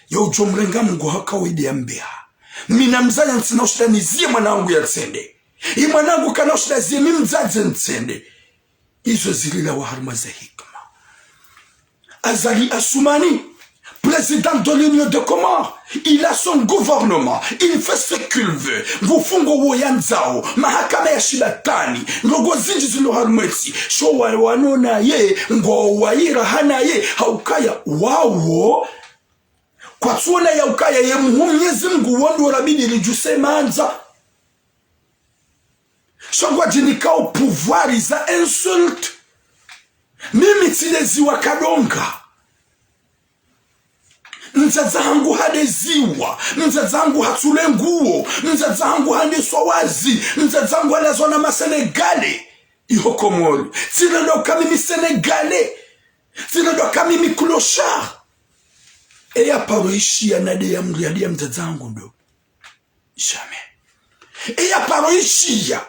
Ya udjo mrenga Mungu haka wede ya mbeha. Mi namzaya ntsina ushinda niziye mwana wangu ya ntsende. Ye mwana wangu kana ushinda ziye mi mdzadze ntsende. Izo zililawa harumwa ze hikima. Azali Assoumani, président de l'Union des Comores, il a son gouvernement, il fait ce qu'il veut. Ngufungo wo yandzao, mahakama ya shibatwani, ndrongo zindji zilo harumwa entsi, sho wa, wano naye, ngwao wayira hanaye, ha ukaya wawo, kwatsuona ya ukaya ye muhu Mnyezi Mungu wo ndo rabidi ridjuse mandza. Sha ngwadjinika o pouvoir za insulte. Mimi tsideziwa kadonga. Mdzadze hangu hadeziwa. Mdzadze hangu hatsulwa nguo. Mdzadze hangu handeswa wazi. Mdzadze hangu halazwa na ma Sénégalais. Iho Komori. Tsirendo ka mimi Sénégalais. Tsirendo ka mimi clochard. Eya paro ishiya nade ya mri-, nade ya mdzadze hangu ndo. Jamais. Eya paro ishiya,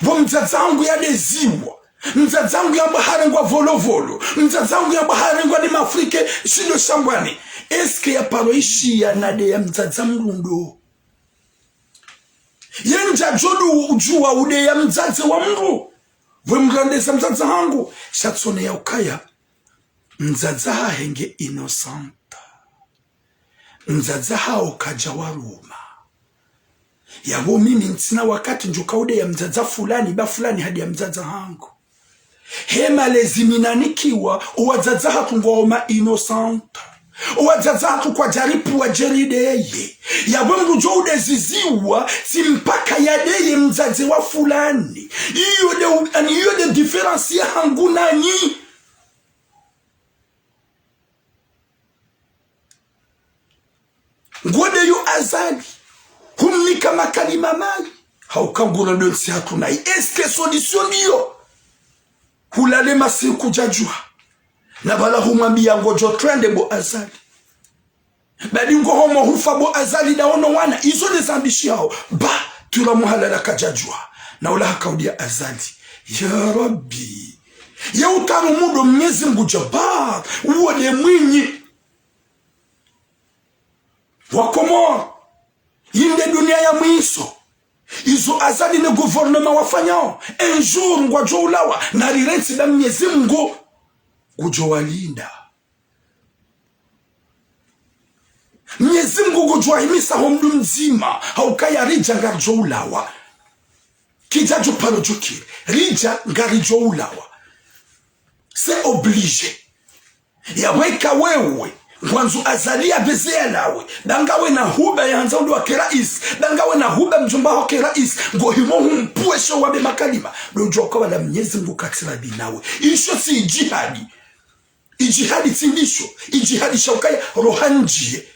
pvo mdzadze hangu yadeziwa, mdzadze hangu yamba harengwa volovolo, mdzadze hangu yamba harengwa ni mafrike, shindo shambwani. Est-ce que ya paro ishiya nade ya mdzadze mrundo? Ye ndjadjo du udjuwa ude ya mdzadze wa mru. Pvwe mrandeza mdzadze hangu, sha tsone ya ukaya mdzadze hahe nge innocent. Mdzadze haho kadja waruma. Yapvo mimi ntsina wakati ndjo kaude ya mdzadze fulani, ba fulani hadi ya mdzadze hangu. He malezi mi nanikiwa, owadzadze hatru ngwao ma innocent. Owadzadze hatru kwadjaripvuwa djeri deye. Yapvo mdru djo udeziziwa, tsi mpaka yadeye mdzadze wa fulani. Iyo de u-, ani iyo de différence ya hangu nanyi. Ngode yo Azali, humnika makalima mayi, hauka nguro ndo ntsi hatru nayi. Est-ce que solution ndiyo? Hulale masiku djadjuha. Na pvala humwambiya ngodjo trende bo Azali. Badi ngo homo hufa bo Azali ndaono wana. Izo ne zambishi hao. Ba, tura muhalala kadjadjuha. Na ula hakaudiya Azali. Ya Rabbi. Ye utanu mudo Mnyezi Mungu Jabbar. Uwo ne mwinyi wa Komori. Yinde duniya ya mwiso. Izo Azali ne gouvernement wafanyao. Un jour ngwadjo ulawa. Na rirentsi da Mnyezi Mungu. Ngudjo walinda. Mnyezi Mungu ngudjo wahimisa ho mdru mdzima, haukaya ridja ngaridjo ulawa. Kidjadjo paro djukiri, ridja ngaridjo ulawa. C'est obligé. Yaweka wewe, ngwandzo Azali yapveze yalawe. Ba ngawe na huba yahandza undru wake rais. Ba ngawe na huba mdjomba wake rais. Ngo himo humpwesha wambe makalima. Ndo udjuwa uka wala Mnyezi Mngu katsi radhi nawe. Isho tsi idjihadi. Idjihadi tsi ndisho. Idjihadi sha ukaya roho ndjiye.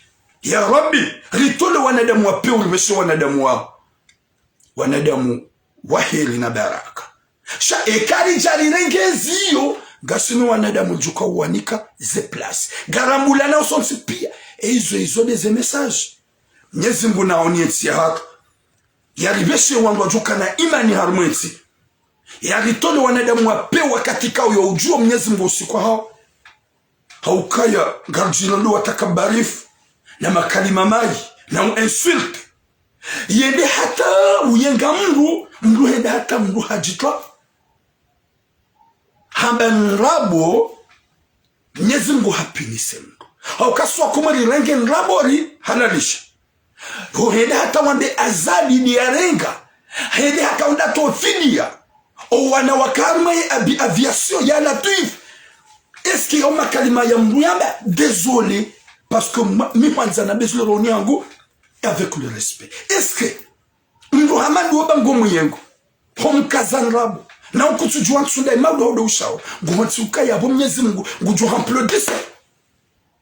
Ya Rabbi, ritole wanadamu wa pewu, ripveshe wanadamu wa wanadamu wa heri na baraka. Sha eka ridja rirenge ziyo, ngasi no wanadamu djuka uwanika ze place. Ngarambulana usontsi piya, e izo izo nde ze message. Mnyezi Mngu naonese entsi yahatru. Yaripveshe wandru wadjuka na imani harumwa entsi. Yaritole wanadamu wa pewu wakati kawu yo udjuwa Mnyezi Mngu usiku hawo. Haukaya ngaridjirando watakabarifu na makalima mayi na u insulte. Yende hata uyenga mndru, mndru hende hata mndru hadjitwa. Hamba ndrabo, Mnyezi Mngu hapvinise mndru. Hauka swa kumwe rirenge ndrabo rihalalisha. Ho hende hata wambe Azali ndiyarenga. Hende hata wende hata fidiya. O wana waka harumwa ye abi-, aviation ya Latwif. Est-ce que yo makalima ya mndru yamba, désolé, parce que ma-, mi hwandza na bezule roni yangu, avec le respect. Est-ce que mndru hama ndo ba ngo mwenyengo, ho mkaza ndrabo, na ukutsudjuwa ntsunda imaudo hodo ushawo, nguhantsi ukaya bo Mnyezi Mngu ngudjo hamplodise.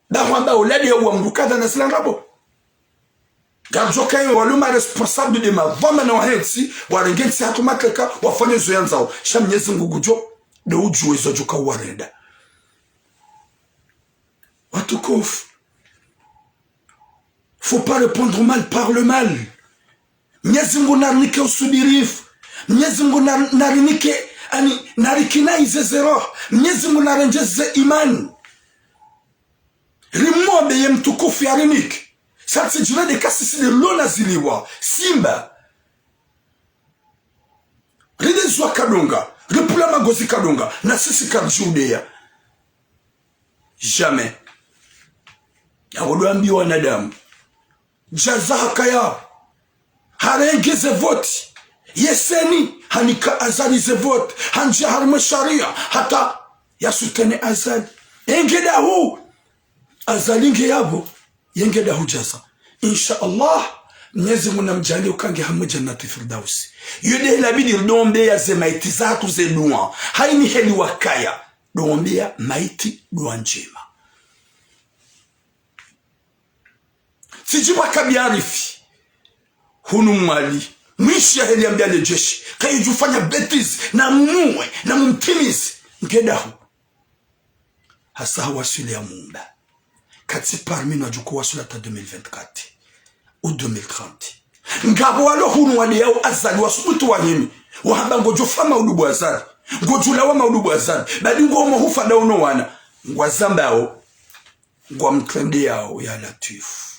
Ba hwamba oladi ya uwa mndru kadha na zila ndrabo. Ngaridjo kaya walo ma responsable nde madhwamana wahe ntsi, warenge ntsi hatru mateka, wafanye zo yandzao. Sha Mnyezi Mngu ngudjo, ndo udjuwa izo djuka uwarenda. Watukufu. Faut pas répondre au mal par le mal. Mnyezi Mngu narinike usubirifu. Mnyezi Mngu na-, narinike, ani, narikinaize ze roho. Mnyezi Mngu narendjeze imani. Rimwombe ye mtukufu yarinike. Sha tsi djirende ka sisi nde lona ziliwa. Simba. Rinde zwa kadunga. Ripvula magozi kadunga. Na sisi karidjudeya. Jamais. Yawo ndo wambiya wanadamu. Djaza hakaya. Harenge ze vote. Ye CENI, hanika Azali ze vote. Handjiya harumwa sharia. Hata ya soutenir Azali. Enge dahu. Azali nge yapvo. Yenge dahu Djaza. Insha Allah, Mnyezi Mngu namdjaanliye uka nge hamwe Jannatu Firdausi. Yo nde hela bidi ridombeya ze maiti zahatru ze dua. Hayini heli wakaya. Dombeya maiti dua ndjema. Tsidjibu akabiarifi. Hunu Mwali. Mwishi ya heli yambiya le jeshi. Kayidjufanya bêtise. Na mumuwe. Na mumtimizi. Nge dahu. Hasa hawaswili ya mumba. Katsi parmi no wadjuko waswili hata deux mille vingt-quatre ou deux mille trente. Ngapvo walo hunu wade yawo Azali wasubutu wahimi. Wahamba ngodjofa maudubu Azali. Ngodjulawa maudubu Azali. Badi ngomo hufa dawo no wana. Ngwazambao. Ngwamtrende yawo ya Latwifu.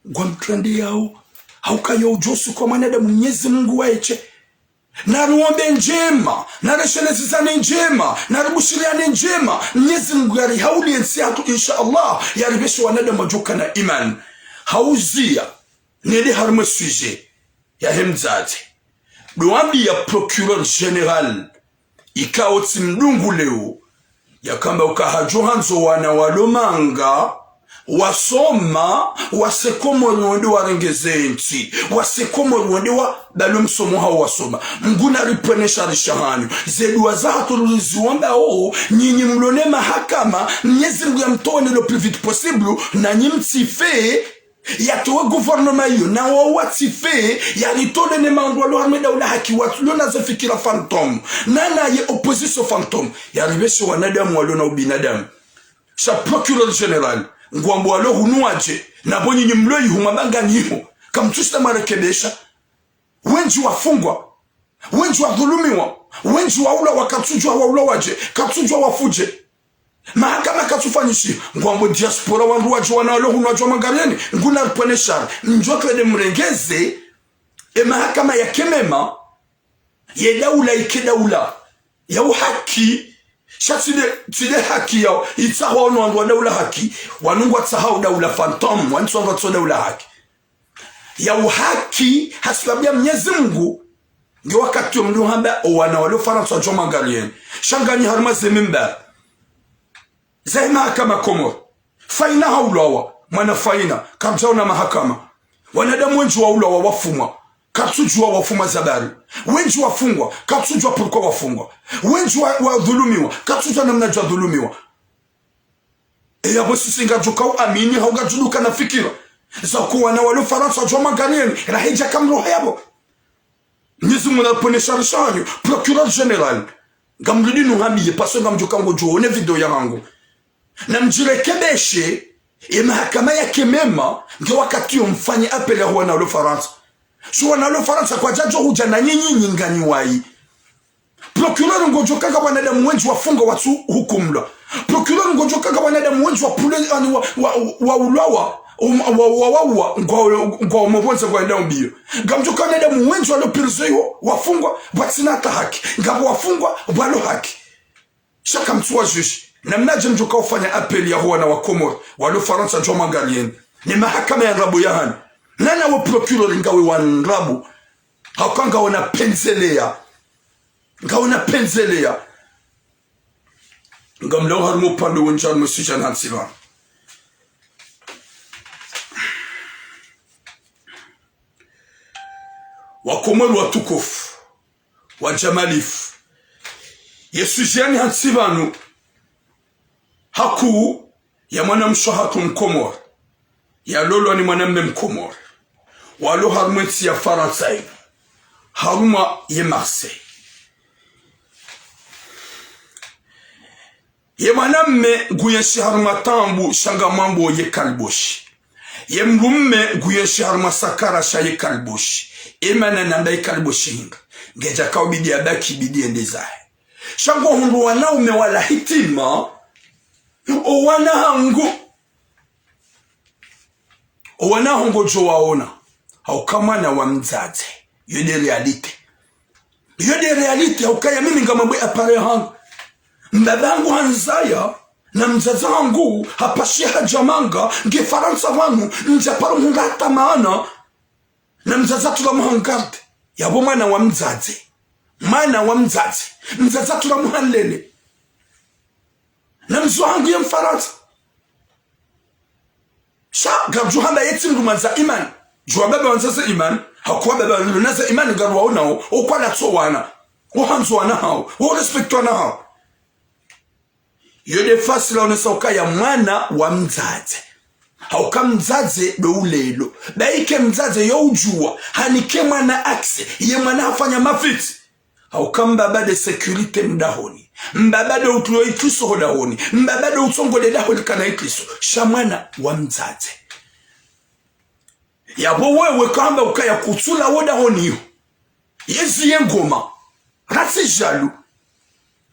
Ngwamtrende yawo. Hauka yo udjosu kwa mwanadamu Mnyezi Mngu waeshe. Nariwombe ndjema, narishelezizane ndjema, naribushiriyane ndjema. Mnyezi Mngu yarihauliye ntsi yahatru, insha Allah, yaripveshe wanadamu wadjoka na imani. Hauziya, nende harumwa sujet yahe mdzadze. Ndo wambiya procureur général, ikao tsi mdungu leo, yakamba uka hadjo handzo wana walo manga, wasoma, wase Komori wende warenge ze ntsi, wase Komori wende wa balo msomo hawo wasoma. Mngu naripvwene sharisha hanyu. Ze dua zahatru riziwombao, nyinyi mlo ne mahakama, Mnyezi Mngu yamtowe ne le plus vite possible, nanyi mtsife, yatowe gouvernement iyo, na wawo watsife, yaritole ne mawandru walo harumwa daula haki, watsulo na ze fikira fantôme, na naye opposition fantôme, yaripveshe wanadamu walo na ubinadamu. Sha procureur général, ngwambo walo hunu wadje, na bo nyinyi mlo iho mabangani iho, kamtsushinda mwarekebesha. Wendji wafungwa, wendji wadhulumiwa, wendji waulawa, katsudjuwa waulawadje, katsudjuwa wafudje. Mahakama katsufanyishiha, ngwambo diaspora wandru wadje wana walo hunu wadje wa magareni, Mngu naripvwene shari, mdjo twende mrengeze, e mahakama yake mema, ye daula ike daula ya uhaki, sha tsi nde, tsi nde haki ya, itsahwa ono wandru wa daula haki, wanu ngwatsahao daula fantôme, wanu tsi wandru watso daula haki. Ya uhaki, hasibabu ya Mnyezi Mngu, Nge wakati yo mdru hamba, o wana walo Farantsa wadjo mwangaliyeni. Sha nganyi harumwa ze mimbar. Ze mahakama Komori. Faina haulawa, mwana Faina, karidjaona mahakama. Wanadamu wendji waulawa, wafungwa, karitsudjuwa wafungwa za bari. Wendji wafungwa, karitsudjuwa pourquoi wafungwa. Wendji wa, wadhulumiwa, karitsudjuwa namna djwadhulumiwa. E yapvo sisi ngaridjo ka uamini, hau ngaridjo ka na fikira za uka wana walo Farantsa wadjo mwangaliyeni, raha idja ka mroho yapvo. Mwenyezi Mungu napvonese sharia shanyu, procureur général. Ngamrudi nuhamiye, parce que ngamdjo ka ngodjo one video yahangu. Namdjirekebeshe, ye mahakama yake mema, nge wakati yo mfanye appel ya wana walo Farantsa. Sha wana walo Farantsa kwadjadjo hudja na nyinyi nganyi wayi. Procureur ngodjo ka nga wanadamu wendji wafungwa watsu hukumlwa. Procureur ngodjo ka nga wanadamu wendji wapvule, ani wa, wa, wa, waulawa, um, wa, wa, wa, wa, ngwa, ngwa mopvondze ngwaenda mbiyo. Ngamdjo ka wanadamu wendji walo prison iho, wafungwa, pvatsina hata haki. Ngapvo wafungwa, pvwalo haki. Sha kamtsuwa juge. Namnadje mdjo ka ufanya appel ya wana wa Komori, walo Farantsa wadjo mwangaliyeni. Ne mahakama ya ndrabo yahanu. Nana wo procureur ngawe wa ndrabo. Hauka ngawe na pvendzelea. Ngawe na pvendzelea. Ngamlawo harumwa upande wendji harumwa sujet yanu hantsi pvanu. Wakomori watukufu, wajamalifu. Ye sujet yanu hantsi pvanu, hakuu ya mwanamshe hatru Mkomori, yalolwa ni mwanamme Mkomori, walo harumwa entsi ya Farantsa inu, harumwa ye Marseille. Ye mwanamme nguyenshi harumwa taabu sha ngamwambo ye kaliboshi. Ye mdrumme nguyenshi harumwa sakara sha ye kaliboshi. Emana namba ye kaliboshi hindri. Ngedja ka ubidi yabaki, ibidi yende zahe. Sha ngohundru wanaume wala hitima, o wana hangu. O wana hangu ngodjo waona. Hauka mwana wa mdzadze. Yo nde réalité. Yo nde réalité, hauka ya mimi ngamwambo ye appareil yahangu. Mbaba hangu hanizaya, na mdzadze hangu, hapashiya hadja manga, nge Farantsa pvanu, ndja paro mhundra hata maana, na mdzadze hatula muha en garde. Yapvo mwana wa mdzadze. Mwana wa mdzadze. Mdzadze hatula muha nlele. Na mdzadze hangu ye Mfarantsa. Sha, ngamdjo hamba yetsi mdru mwandza Imani. Djuwa baba wandza ze Imani, hakuwa baba wandza ze Imani ngaruwaonao, o kwanatso wana, o handzo wana hawo, o respecte wana hawo. Yo nde fasila onesa ukaya mwana wa mdzadze. Hauka mdzadze ndo ulelo. Bayike mdzadze yo udjuwa, hanike mwana accès, ye mwana hafanya mafitsi. Hauka mbaba nde sécurité mdahoni. Mbaba nde utrulo ikriso hodahoni. Mbaba nde utsongo nde daho likana ikriso. Sha mwana wa mdzadze. Yapvo wewe kamba ukaya kutsula wodahoni yo. Yezi ye ngoma. Ratsi jaloux.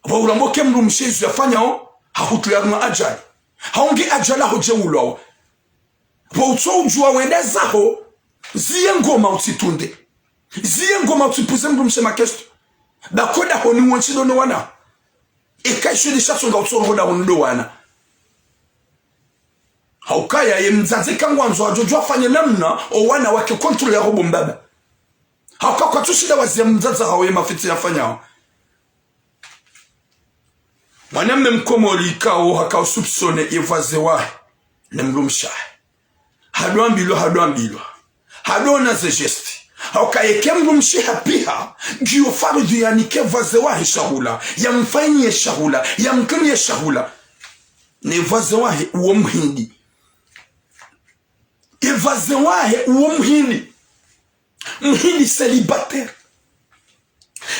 Pvo uramboke mdrumshe izo yafanyao, hahutru yaruma ajali. Haungi ajali aho dje ulwawo. Pvo utso udjuwa wende zaho, ziye ngoma utsitunde. Ziye ngoma utsipvuze mdrumshe ma question. Bako dahoni wontsi ndo no wana. Eka isho nde sha tsonga utsoro hodahoni ndo wana. Haukaya ye mdzadze kangwandzo adjo djuwa afanye namna o wana wake contrôle ya hobo mbaba. Hauka kwatsushinda waziya mdzadze hawo ye mafitsi yafanyao. Mwanamme Mkomori ikao haka usoupçonné ye voisin wahe ne mdrumshe wahe. Hadwambilwa, hadwambilwa. Hadona ze geste. Hauka yeke mdrumshe hapiha, ngiyo faradhwi yanike voisin wahe shahula, yamfanyiye shahula, yamkiniye shahula. Ne voisin wahe uwo mhindi. Ye voisin wahe uwo mhindi. Mhindi célibataire.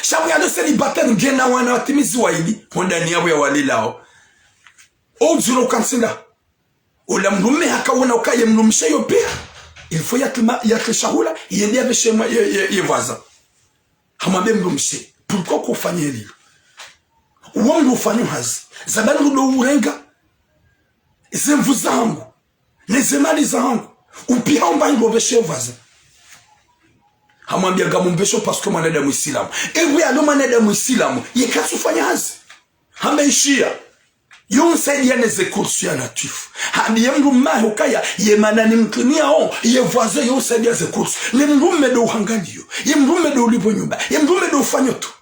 Sha pvo yalo célibataire ngena wana watimizi wayili, hondani yapvo ya walelao. O udziro ukantsinda. Ola mdrumme hakaona ukaya ye mdrumshe yo piya, il faut yatrima, yatre shahula, yende yapveshe mwa, ye, ye, ye voisin. Hamwambe mdrumshe, pourquoi kufanya lilo? Uwo mdru ufanya hazi. Zabani rudo urenga. Ze nvu zahangu. Ne ze mali zahangu. Upiha umba hindru upveshe voisin. Hamwambia ngamumpvesho parce que mwanadamu Isilamu. Ewe alo mwanadamu Isilamu, ye katsufanya hazi. Hamba ishiya. Yo usaidia ne ze courses ya Latwifu. Hambiye mdrumme hahe ukaya, ye mana nimtrumiao, ye voisin yo usaidia ze courses. Ne mdrumme ndo uhangaliyo. Ye mdrumme ndo ulipvo nyumba. Ye mdrumme ndo ufanyo tout.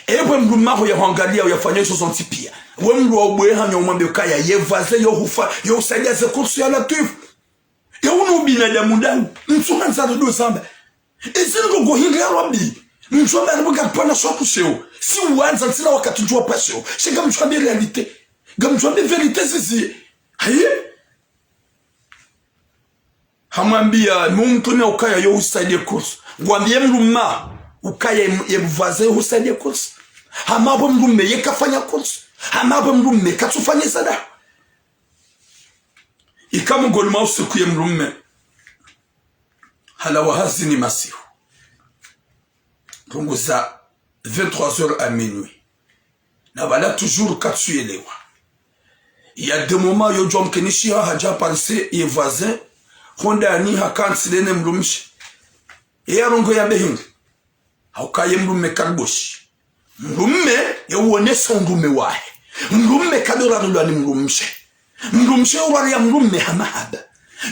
Epvo mdrumme haho yahuangaliya, yafanyo izo zontsi piya. We mdru wa ubweha nyo umwambiye ukaya, ye voisin yo hufa, yo usaidia ze courses ya Latwifu. Ye unu ubinadamu ndahu, mtsuhandza ndo zamba. Ezi ndrongo hindri ya Rabbi. Mdru amba ni mbuga kupana swaku sheo. Si uwandza ntsina wakati ndjuwa pvasheo. Sha ngamdjo hwambiya réalité. Ngamdjo hwambiya vérité zizi. Haye? Hamwambiya, mumtrumiya ukaya yo usaidia courses. Ngwambiye mdrumme ukaya ye, ye voisin yo usaidia courses. Hama pvo mdrumme ye kafanya courses. Hama pvo mdrumme katsufanya zadahu. Ika mongoni mwa usiku ye mdrumme halawa hazini masihu. Ndrongo za vingt-trois heures à minuit. Na pvala toujours katsuyelewa. Il y a des moments yo djuwa mkenishiha hadja aparise ye voisin, hondani hakantsi ndene mdrumshe. Ye yarongowa yambe hindri. Hauka ye mdrumme kaliboshi. Mdrumme ye uonesa undrumme wahe. Mdrumme kadorarilwa ni mdrumshe. Mdrumshe yo urariya mdrumme ha mahaba.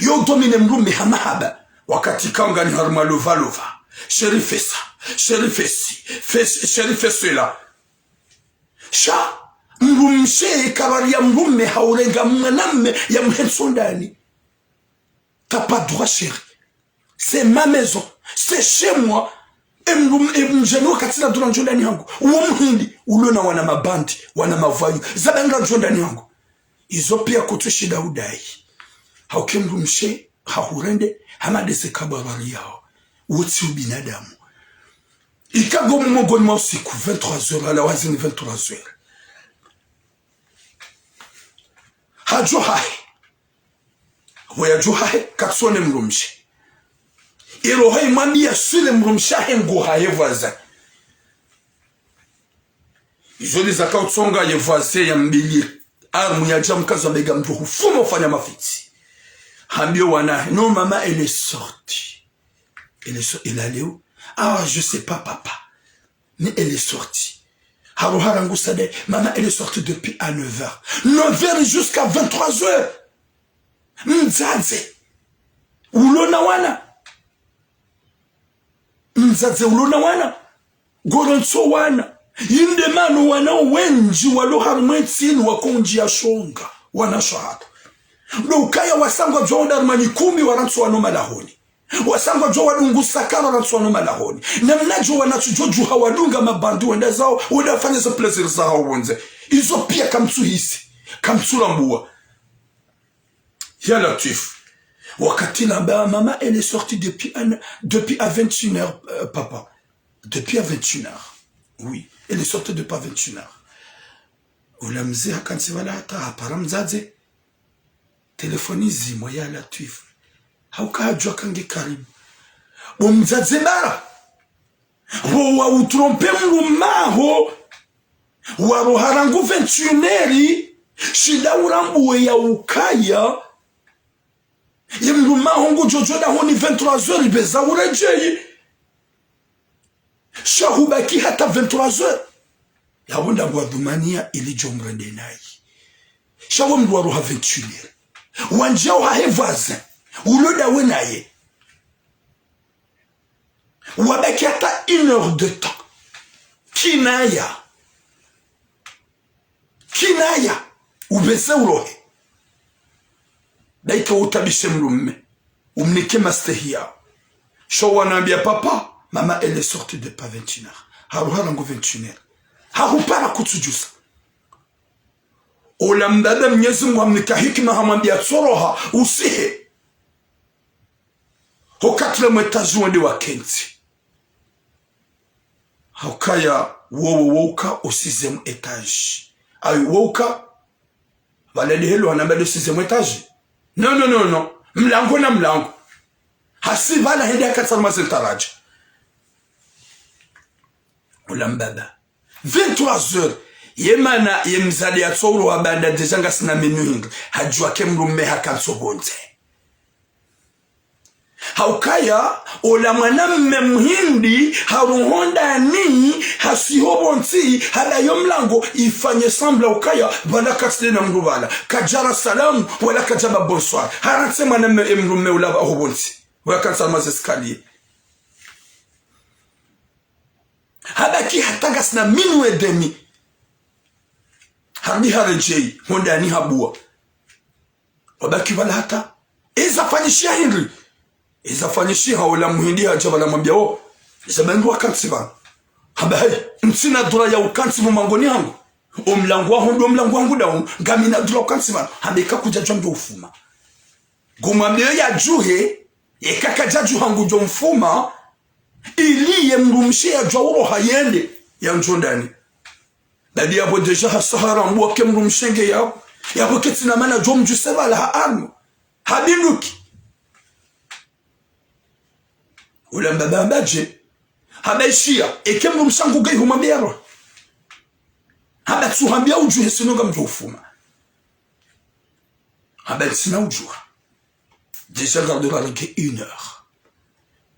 Yo udomine mdrumme ha mahaba. Wakati kaungani harumwa lova lova. Chéri fais ça. Chéri fais ci. Fais, chéri fais cela. Sha, mdrumshe karariya mdrumme ha urenga mwanamme ya mhentsi ondani. T'as pas droit, chéri. C'est ma maison. C'est chez moi. E mdru-, e mdjeni wakati nadhura ndjo ndani hangu. Uwo mhindi, ulo na wana mabandi, wana mavayu. Zaba nga ndjo ndani hangu. Izo piya kutsushinda udayi. Hauka e mdrumshe, hahurende, hama ndeze kabwa bari yaho. Wo tsi ubinadamu. Ika ngo mongoni mwa usiku, vingt-trois heures, halawa hazini vingt-trois heures. Hadjo hahe. Pvo yadjo hahe, katsuone mdrumshe. Ye roho imwambiya sile mdrumshe hahe ngo hahe voisin. Izo ndizo zaka utsonga ye voisin yambiliye. Harumwa yadja mkaza mbega mdru hufuma ufanya mafitsi. Hambiyo wana, non, maman, elle est sortie. Elle est so-, elle est allée où? Ah, je sais pas, papa. Mais elle est sortie. Haroha rangu sade, maman, elle est sortie depuis à neuf heures. Neuf heures jusqu'à vingt-trois heures. Mdzadze. Ulo na wana. Mdzadze ulo na wana. Ngorantso wana. Yinde mana wana wendji walo harumwa entsi inu wakondji ya shonga. Wana shahatu. Ndo ukaya wasangwa djo wonda harumwa nyikumbi warantso wana malahoni. Wasangwa djo wadungu sakara warantso wana malahoni. Namna djo wana tsu djo djuha wadunga mabandi wenda zawo, wenda wafanya ze plaisir zahawo pvondze. Izo piya kamtsuhisi. Kamtsurambuwa. Ya Latwif. Wakati lamba, maman, elle est sortie depuis un, depuis à vingt et une heures, euh, papa. Depuis à vingt et une heures. Oui, elle est sortie depuis à vingt et une heures. Ola mze hakantsi pvala hata hapara mdzadze. Telefoni izimwa, ya Latwif. Hauka hadjuwa kange karibu. Bo mdzadze bara. Bo wa utrompe mdrumme haho. Waroha rangu vingt et une heures, shinda urambuwe ya ukaya ye mdrumme haho ngudjo djo dahoni vingt-trois heures, beza uredjeyi. Sha hubaki hata vingt-trois heures. Yapvo nda ngwadhumaniya ili djo mrende nayi. Sha wo mdru waroha vingt et une heures. Wandjiya ohahe voisin. Ulo ndawe naye. Wabaki hata une heure de temps. Kinaya. Kinaya. Ubeze urohe. Daika utabishe mdrumme. Umnike mastehi yaho. Sho wanambiya papa, maman, elle est sortie depuis à vingt et une heures. Haroha rangu vingt et une heures. Hahupara kutsudjusa. Ola mbaba Mnyezi Mungu hamnika hikima hamwambiya tsoroha, usihe. Ho quatrième étage wende wakentsi. Haukaya wowo wouka au sixième étage. Ayo wouka, pvala ndehelo hanamba ndo sixième étage. Non, non, non, non. Mlango na mlango. Hasi pvala hende hakatsa harumwa ze ntaraja. Ola mbaba. Vingt-trois heures. Ye mana ye mdzadze yatsouro wabanda déjà ngasina menu hindri. Hadjuwa ke mdrumme hakantsi pvondze. Haukaya, ola mwanamme muhindi, haroho ndani, hasiho pvontsi, halawa yo mlango, ifanye semblant ukaya, pvala katsina mdru pvala. Kadjara salamu, wala kadjamba bonsoir. Harantsi mwanamme emdrumme ula pvaho pvontsi. Wala kantsi harumwa ze escalier. Habaki hata ngasina minuit et demi. Harudi haredjeyi, ho ndani habuwa. Wabaki pvala hata. Eza fanyishiha hindri. Eza fanyishiha ola muhindi hadja pvala hamwambia, "Oh, eza pvanu wakantsi pvanu." Hamba, "Hayi, ntsina droit ya ukantsi mumangoni hangu. Omlango waho ndo mlango wangu dawu, ngamina droit ukantsi pvanu." Hamba, "Eka kudjadjuwa ndo ufuma." Ngumwambio yadjuhe, eka kadjadjuha ngudjo mfuma, ili ye mdrumshe yadjuwa uroha yende, yandjo ndani. Badi yapvo déjà hasahara mbuwa ke mdrumshe nge yapvo. Yapvo ketsina mana djo mdjuse pvala ha anu. Habinduki. Ula mbaba hamba dje. Hamba ishiya, eke mdrumshe hangu nge humwambia ro. Hamba tsuhambia udjuhe sinu ngamdjo ufuma. Hamba ntsina udjuha. Déjà garde la langue une heure.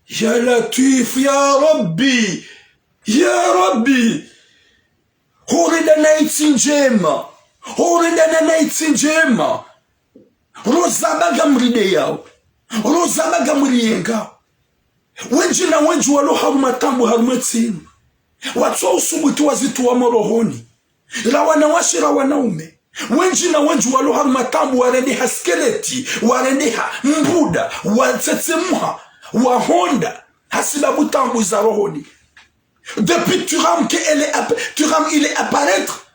Ya Latwif, ya Rabbi, ya Rabbi. Hurenda na itsi ndjema. Hurenda na itsi ndjema. Rozamba ngamrideyao. Rozamba ngamriyengao. Wendji na wendji walo harumwa taabu harumwa etsi inu. Watso usubuti wazituwa morohoni. Ra wanawashe ra wanaume. Wendji na wendji walo harumwa taabu warendeha skeleti, warendeha mbuda, watsetsemuha, wahonda, hasibabu taabu za rohoni. Depuis Thuram que elle est app-, Thuram il est apparaître.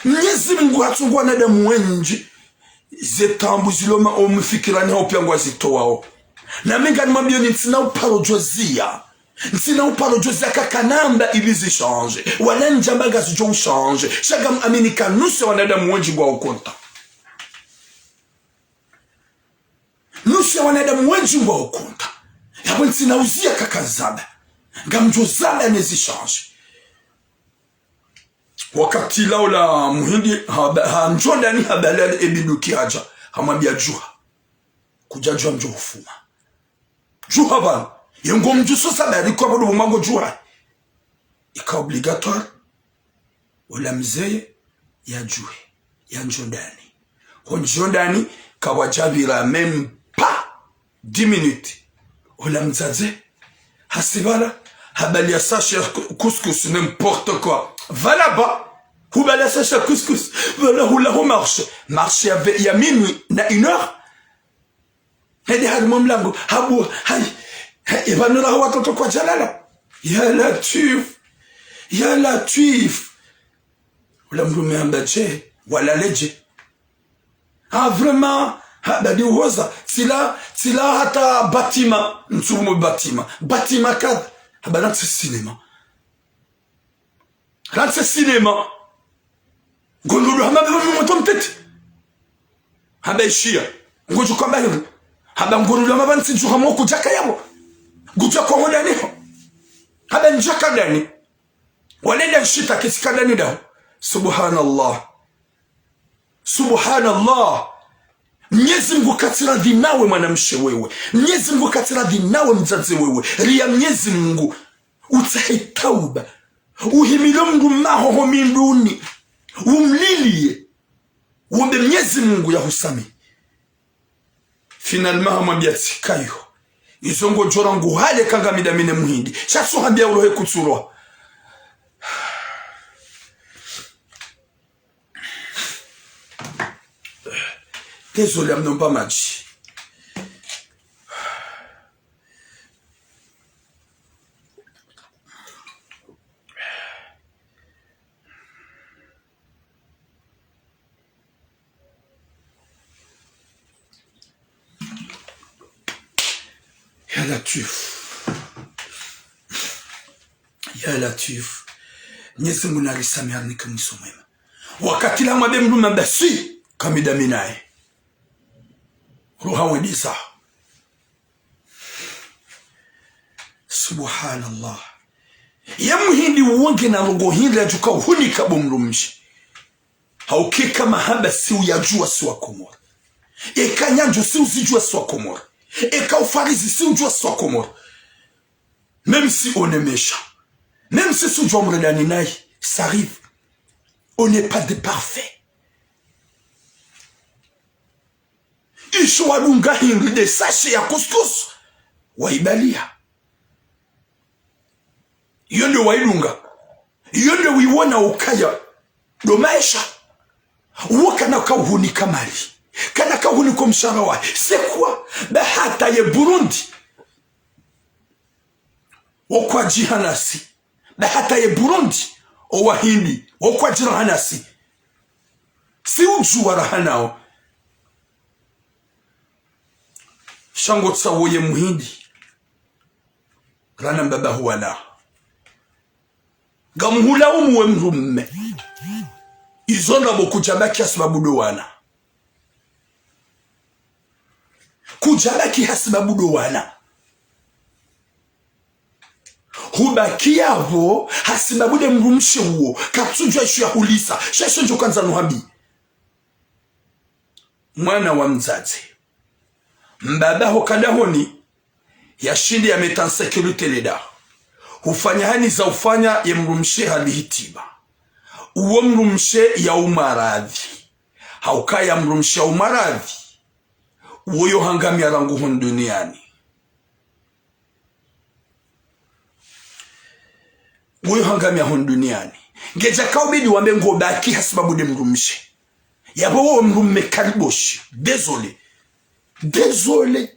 Mnyezi Mungu hatsungu wanadamu wendji. Ze taabu zilo ma omu fikirani hau pia ngwazitowao. Na mi nganimwambio ni ntsina uparo djo ziya. Ntsina uparo djo ziya kaka namba ili zishandje. Wala ndjamba ngazidjo ushandje. Sha ngamwamini ka nusu ya wanadamu wendji ngwao contre. Nusu ya wanadamu wendji ngwao contre. Yapvo ntsina uziya kaka zaba. Ngamdjo zaba ne zishandje. Wakati ula ola muhindi haba-, handjo ndani habali ale ebinduki hadja, hamwambia djuha. Kudjadjuwa mdjo ufuma. Djuha pvanu. Ye ngomdjuso sababu kwa pvodo pvo mwango djuha. Ika obligatoire. Ola mzeye yadjuhe. Yandjo ndani. Hondjo ndani, kapvwadjapvira même pas dix minutes. Ola mdzadze, hasi pvala, habali ya sachet ya cou-, couscous, n'importe quoi. Pvala ba, hubali ya sachet ya couscous, pvala hula ho marché. Marché ya ve-, ya minuit na une heure. Hende harimwa mlango, habu, hayi, hayi, ipvanu raha watoto kwadjalala. Ya Latwif, ya Latwif. Ula mdrume hamba dje, walale dje. Ah, vraiment, ha, badi uhoza, tsila, tsila hata bâtiment, ntsumu bâtiment, bâtiment kadha, hamba rantse cinéma. Rantse cinéma. Ngondrudru hamba pvanu mtoto mtiti. Hamba ishiya. Ngodjo hamba hindri. Hamba ngondrudru hamba pvanu tsidjuha moko djaka yapvo. Ngudjo kwa ho ndani ho. Hamba ndjaka ndani. Walenda nshita kitsika ndani daho. Subhanallah. Subhanallah. Mnyezi Mungu katsiradhi nawe mwanamshe wewe. Mnyezi Mungu katsiradhi nawe mdzadze wewe. Riya Mnyezi Mungu. Utsahe tauba. Uhimile mdru maho ho minduni. Umliliye. Uombe Mnyezi Mungu ya husamihi. Finalement hamwambia tsikayo. Izo ngodjo ra nguhale ka ngami dami ne muhindi. Sha tsuhambia urohe kutsurwa. Désolé, amnomba madji. Ya Latwif. Ya Latwif. Mnyezi Mungu narisamihi, arinike mwiso mwema. Wakati ula hamwambia mdrume hamba si, ka mi dami naye. Roha wendisa. Subhanallah. Ye muhindi uwo ngena ndrongo hindri yadjuka uhunika bo mdrumshe. Hauka eka mahaba si uyadjuwa si wa Komori. Eka nyandjo si uzidjuwa si wa Komori. Eka ufarizi si udjua swa Komori. Même si on est méchant. Même si si udjua mredani nayi. Ça arrive. On n'est pas des parfaits. Isho wadunga hindri de sachet ya couscous. Waibalia. Iyo nde waidunga. Iyo nde wiwona ukaya. Ndo maesha. Uwo kana kauhunika mali. Kana kauhunika mshahara wahe. C'est quoi? Ba hata ye Burundi. Wo kwadjihanasi. Ba hata ye Burundi. O Wahindi. Wo kwadjirahanasi. Si udjua raha nao. Sha ngo tsawo ye Muhindi. Rana mbaba ho wana. Ngamhulaumu we mdrumme. Izo ndrabo kudjabaki hasibabu ndo wana. Kudjabaki hasibabu ndo wana. Hubaki yapvo hasibabu nde mdrumshe uwo. Katsudjua isho yahulisa. Sha isho ndjo kandza nuhambi. Mwana wa mdzadze. Mbaba ho kadahoni, yashindi ya mettre en sécurité le daho. Hufanya hani za ufanya ye mdrumshe hali hitiba. Uwo mdrumshe ya umaradhi. Haukaya mdrumshe ya umaradhi. Uwo yo hangamia rangu hunu duniani. Uwo yo hangamia hunu duniani. Ngedjakaubidi wambe ngobaki hasibabu nde mdrumshe. Yapvo wo mdrumme kariboshi. Désolé. Désolé.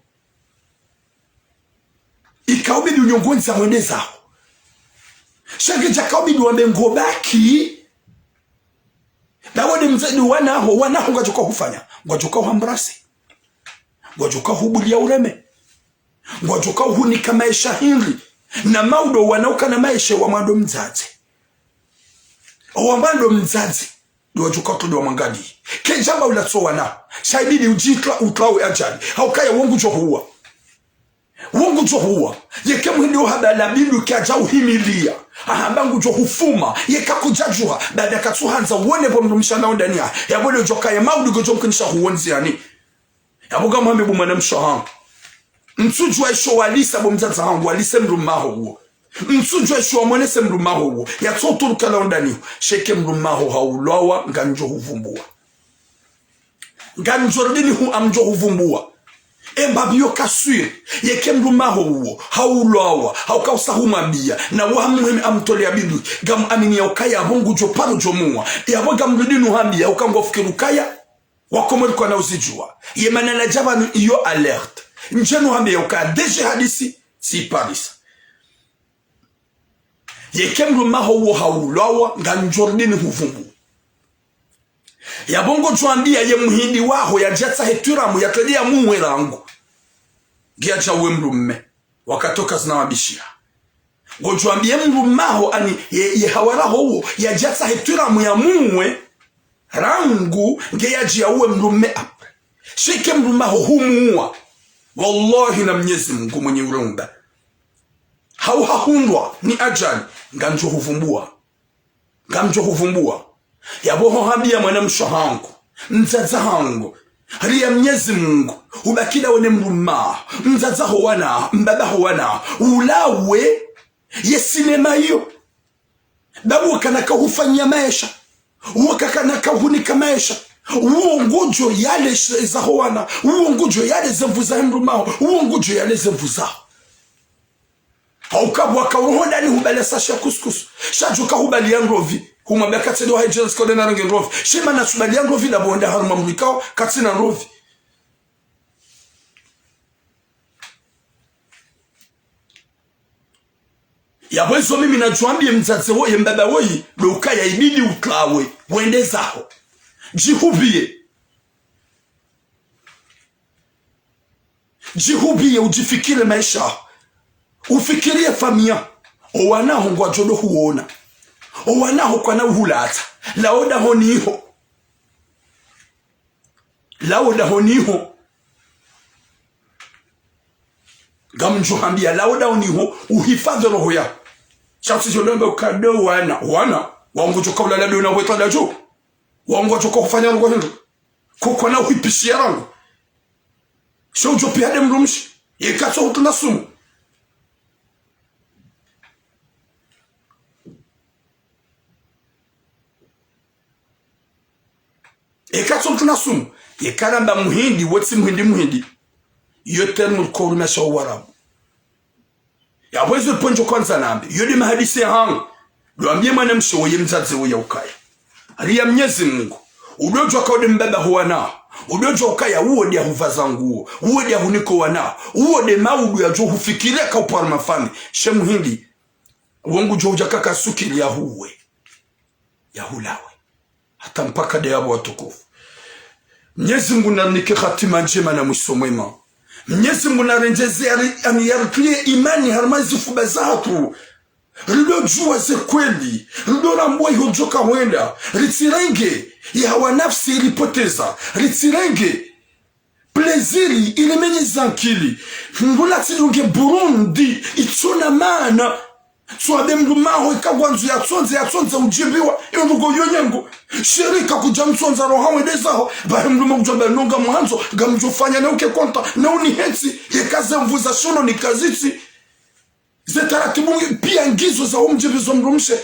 Ikaubidi unyongonza mwende zaho. Sha ngedjakaubidi wambe ngobaki. Ba wo nde mdzadze wanaho, wanaho ngwadjoka hufanya. Ngwadjoka huembrasser. Ngwadjoka hubulia ureme. Ngwadjoka uhunika maesha hindri. Na maudo wana ukana maesha wa mwando mdzadze. Owa mwando mdzadze. Ndo wadjoka utolewa mwangali. Kedjamba ulatso wana. Sha ibidi udjitla utlawe ajali. Haukaya wo ngudjo huwa. Wo ngudjo huwa. Yeke Muhindi wo hamba la bindu kadja uhimilia. Ahamba ngudjo hufuma. Yeka kudjadjuha. Baada katsuhandza wone pvo mdrumshe na undania. Yapvo ndo djoka ye maudu ngodjo mkinisha huwonzi yani. Yapvo ngamhambe bo mwanamshe hangu. Ntsudjua isho walisa bo mdzadze hangu, walise mdrumme waho uwo. Ntsudjua isho wamonese mdrumme waho uwo. Yatso uturuka la undaniho. Sha eke mdrumme waho haulwawa, ngandjo huvumbua. Ngandjo rudi nihu amdjo huvumbua. Emba biyo kaswiri. Yeke mdrumme waho uwo. Haulwawa. Hauka usa humwambia. Na waha muhimi amtolea bindu. Ngamu amini yaukaya yapvo ngudjo paro djo muwa. Yapvo ngamrudi nuhambia. Hauka ngofikiri ukaya. Wakomori kwana uzidjua. Ye mana nadja pvanu iyo alerte. Ndjenu hambe yauka D G hadisi, si parisa. Yeke mdrumme waho uwo haulwawa, ngandjo rudi nihuvumbu. Yapvo ngodjo ambia ye Muhindi waho yadja tsahe twiramu yatredi ya muwe rangu. Ngiya dja uwe mdrumme. Wakatoka zina wabishia. Ngodjo ambia mdrumme waho ani ye, ye hawara ho uwo, yadja tsahe twiramu ya muwe, rangu nge yadji ya uwe mdrumme après. Sha eke mdrumme waho humuwa. Wallahi na Mnyezi Mungu mwenye urumba. Hau hahundrwa ni ajali, ngandjo huvumbua. Ngamdjo huvumbua. Yapvo ho hambia mwanamshe hangu. Mdzadze hangu. Ria Mnyezi Mungu. Ubaki ndawe ne mdrumme waho. Mdzadze waho wana. Mbaba waho wana. Ulawe. Ye sinema iyo. Babu wakana kahufanyia maesha. Wakakana kahunika maesha. Uwo ngudjo yale sh-, zaho wana. Uwo ngudjo yale ze nvu zahe mdrumme waho. Uwo ngudjo yale ze nvu zaho. Hauka pvwaka uroho ndani hubali sachet ya couscous. Sha djoka hubali ya ndrovi. Humwambia katsende wa hijrans kode na renge ndrovi. Sha mana tsubali ya ndrovi ndapvo wenda harumwa mdru ikao katsina ndrovi. Yapvo izo mimi nadjo ambie mdzadze woyi, mbaba woyi, ndo ukaya ibidi utlawe, wende zaho. Djihupviye. Djihupviye udjifikire maesha. Ufikiriye famiya. Owana waho ngwadjo ndo huona. Owana waho kwana uhulatsa. Lawo dahoni iho. Lawo dahoni iho. Ngamdjo hambia lawo dahoni iho. Uhifadhwi roho yaho. Sha tsi djo ndo mbe ukado wana. Wana. Wangu djoka ulala ndo na wetwa dadjo. Wangu djoka ufanya ngo hindru. Kukwana uhipishia rangu. Sha udjo piya nde mdrumshe. Yeka tso hutrunda sumu. Eka tso hutrunda sumu. Yeka ramba muhindi, wetsi muhindi muhindi. Iyo terme riko urumia sha uwarabu. Yapvo izo pvo ndjo hwandza nambe. Iyo nde mahadisi yahangu. Ndo wambiye mwanamshe woye mdzadze woye ukaya. Riya Mnyezi Mungu. Udodjuwa ka uwo nde mbaba ho wana. Udodjuwa ukaya uwo nde yahuvaza nguo. Uwo nde yahunika wana. Uwo nde maudu yadjo hufikiri ka upara mafami. She muhindi. Wo ngudjo udja kaka sukili yahuwe. Yahulawe. Hata mpaka nde yapvo watukufu. Mnyezi Mungu narinike hatima ndjema na mwiso mwema. Mnyezi Mungu narendjeze yari-, ani yaritiye imani harumwa zifuba zahatru. Ridodjuwa ze kweli. Ridorambuwa iho djoka hwenda. Ritsirenge. Ye hawa nafsi iripoteza. Ritsirenge. Plaisir, ilimenyi zankili. Ngula tsidunge Burundi, itsona maana. Tsuwambe mdrumme waho ika ngwandzo yatsondze, yatsondze udjipviwa, iyo ndrongo yo nyengo. Shirika kudja mtsondza roha wende zaho, bahi mdrumme kudjamba nonga mwandzo, ngamdjofanya na uke konta, na unihetsi, yeka ze mvu za shono ni kazitsi. Ze taratibu ngi-, piya ngizo za umdjipvizo mdrumshe.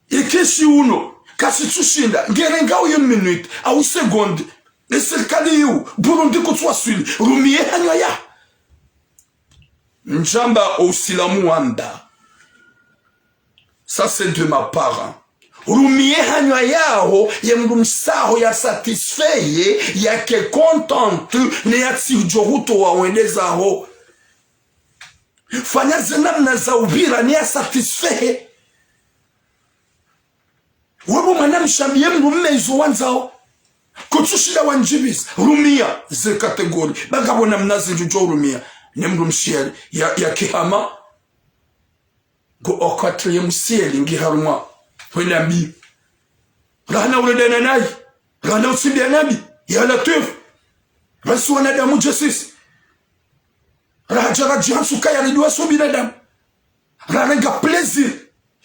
Ikeshi uno, kasitsushinda, ngerengao ye minute, au seconde. E sirikali yiwu, Burundi kutsuwaswili, rumiye hanywa ya. Ndjamba o usilamu wamba. Ça, c'est de ma part. Rumiye hanywa yaho, ye mdrumshe waho ya satisfait, yake contente, ne yatsidjo hutowa wende zaho. Fanya ze namna za upvira ne ya satisfait. Wapvo mwanamshe ambiye mdrumme izo wandzao. Kutsushinda wandjipviza. Rumiya ze catégorie. Ba ngapvo namna zindji udjo rumiya. Ne mdrumshe ya, ya, ya kihama. Ngo au quatrième ciel ngi harumwa. Hwenda mbi. Raha na urendana nayi. Raha na utsimbiya nabi. Ya Latwif. Basi wanadamu dje sisi. Raha djara djihansuka ya riduwa so binadamu. Rarenga plaisir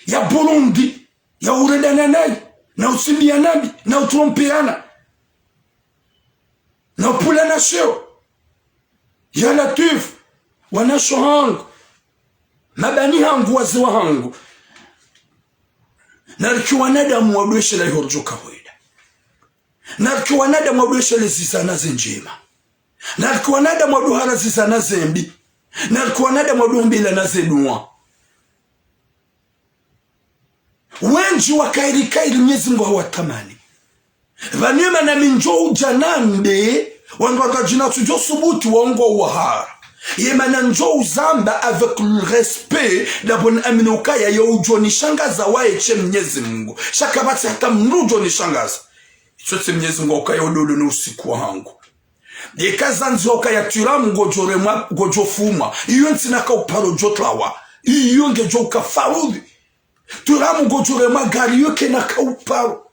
ya Burundi, ya urendana nayi, na utsimbiya nabi, na utrompeana, na upvulana sheo. Ya Latwif, wanasho hangu, mabani hangu, wazee wahangu. Narike wanadamu wadweshele iho ridjoka hwenda. Narike wanadamu wadweshele zizana ze ndjema. Narike wanadamu wadohara zizana ze mbi. Narike wanadamu wadohumbilana ze duwa. Wendji wa kairi kairi Mnyezi Mungu hawatamani. Pvanu ye mana mi ndjo udja nambe, wandru wandru wadjina tsudjo subuti waongo wahara. Ye mana ndjo uzamba avec le respect, ndapvo naamini ukaya ye udjo nishangaza waye she Mnyezi Mungu. Sha kapvatsi hata mndru udjo nishangaza. Itso tsi Mnyezi Mungu ukaya udodo ni usiku wahangu. Yeka zandziwa ukaya turamu ngodjo remwa, ngodjo fumwa. Iyo ntsina ka uparo djo trawa. Iyo ngedjo uka farudhi. Turamu ngodjo remwa gari iyo kena ka uparo.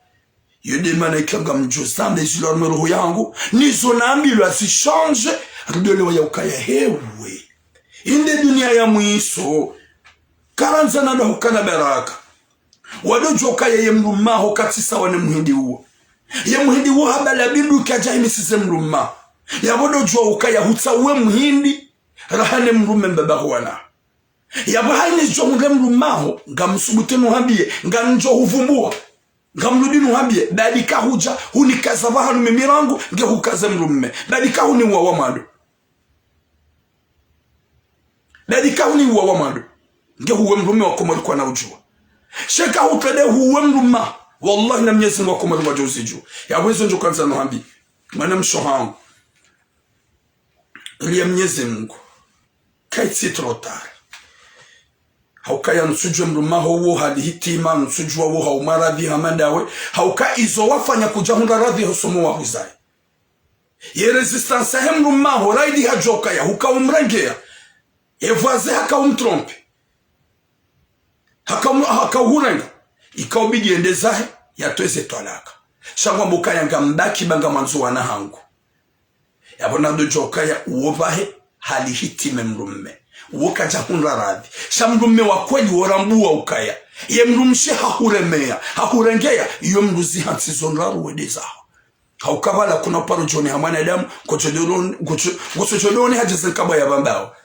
Iyo nde mana ika ngamdjo zamba ezilo harumwa roho yahangu. Nizo nambilwa zi change. Ridole waya ukaya hewe. Inde dunia ya mwiso. Karandzana na hukana baraka. Wadodjuwa ukaya ye mdrumme waho katsi sawa ne muhindi uwo. Ye muhindi uwo habala bindu kadja himisize mdrumme. Yapvo dodjuwa ukaya hutsaha uwe muhindi, raha ne mdrumme mbaba ho wana. Yapvo hayini djo hundre mdrumme waho, ngamsubutu nuhambiye, ngamdjo huvumbuwa. Ngamrudi nuhambiye, badi kahudja, hunikaza pvahanu mimi rangu, nge hukaze mdrumme. Badi kahuniwa wa mwando. Badi kahuniwa wa mwando. Nge huwe mdrumme wa Komori kwana udjuwa. Sheka hutrende huwe mdrumme. Wallahi na Mnyezi Mungu wa Komori wadjo uzidjuwa. Yapvo izo ndjo kandza nuhambi. Mwanamshe hangu. Iliya Mnyezi Mungu. Kayitsi trop tard. Hauka ya ntsudjuwe mdrumme waho wo hali hitima, ntsudjuwa wo haumaradhi hama ndawe. Hauka izo wafanya kudja hundra radhi ho somo wahuzayi. Ye résistance yahe mdrumme waho, raidi hadjoka ya huka umrengeya. Ye voisin haka umtrompe. Haka um-, haka uhurenga. Ika ubidi yende zahe, yatowe ze twalaka. Sha ngwambo ukaya ngambaki ba ngamwandzo wana hangu. Yapvo nadodjuwa ukaya uwo pvahe, hali hitima mdrumme. Uwo kadja hundra radhi. Sha mdrumme wa kweli wo rambuwa ukaya. Ye mdrumshe hahuremeya, hahurengeya, iyo mdru zihantsi zo ndraru wende zaho. Hauka pvala kuna uparo djoni ha mwanadamu, kotso djoni, kotso, kotso djoni hadjeze nkabwa ya pvambao.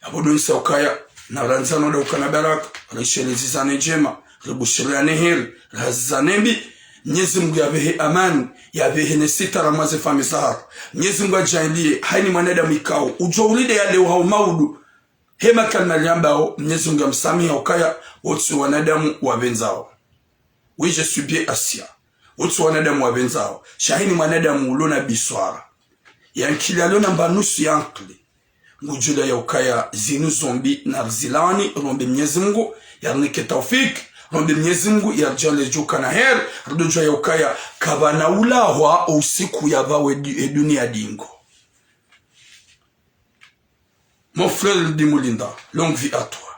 Yapvo ndo nisa ukaya, na randzano nda ukana baraka, rishelezizane ndjema, ribushiriane heri, rihazizane mbi. Mnyezi Mungu yapvehe amani, yapvehe ne sitara mwa ze famiyi zahatru. Mnyezi Mungu yadjaanliye, hayina mwanadamu ikao, udjo ulideya leo hau maudu. Hema kalima liyambao, Mnyezi Mungu yamsamihi ukaya, wotsi wanadamu wapvendzawo. Oui, je suis bien assis. Wotsi wanadamu wapvendzawo. Sha hayina mwanadamu ulo na biswara. Ye ankili yalo na mba nusu ya ankili. Ngudjo elewa ukaya zinu zo mbi na rizilani, rombe Mnyezi Mungu, yarinike taufik, rombe Mnyezi Mungu, yaridjaanliye djo ukana heri, ridodjuwa ya ukaya, kapvana ulahwa o usiku yapvawo e du-, e duniya dingo. Mon frère Dimulinda, longue vie à toi.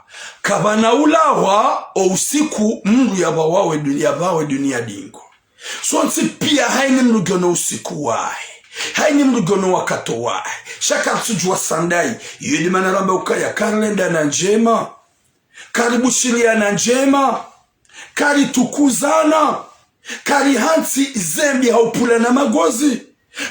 Kapvana ulahwa o usiku mndru yapvawo e duni-, yapvawo e duniya dingo. Sontsi piya hayina mndru ngena usiku wahe. Hayina mndru ngena wakati wahe. Sha karitsudjuwa sandayi. Iyo ndo mana ramba ukaya karilendana ndjema. Karibushiriana ndjema. Karitukuzana. Karihantsi ze mbi ha upvulana magozi.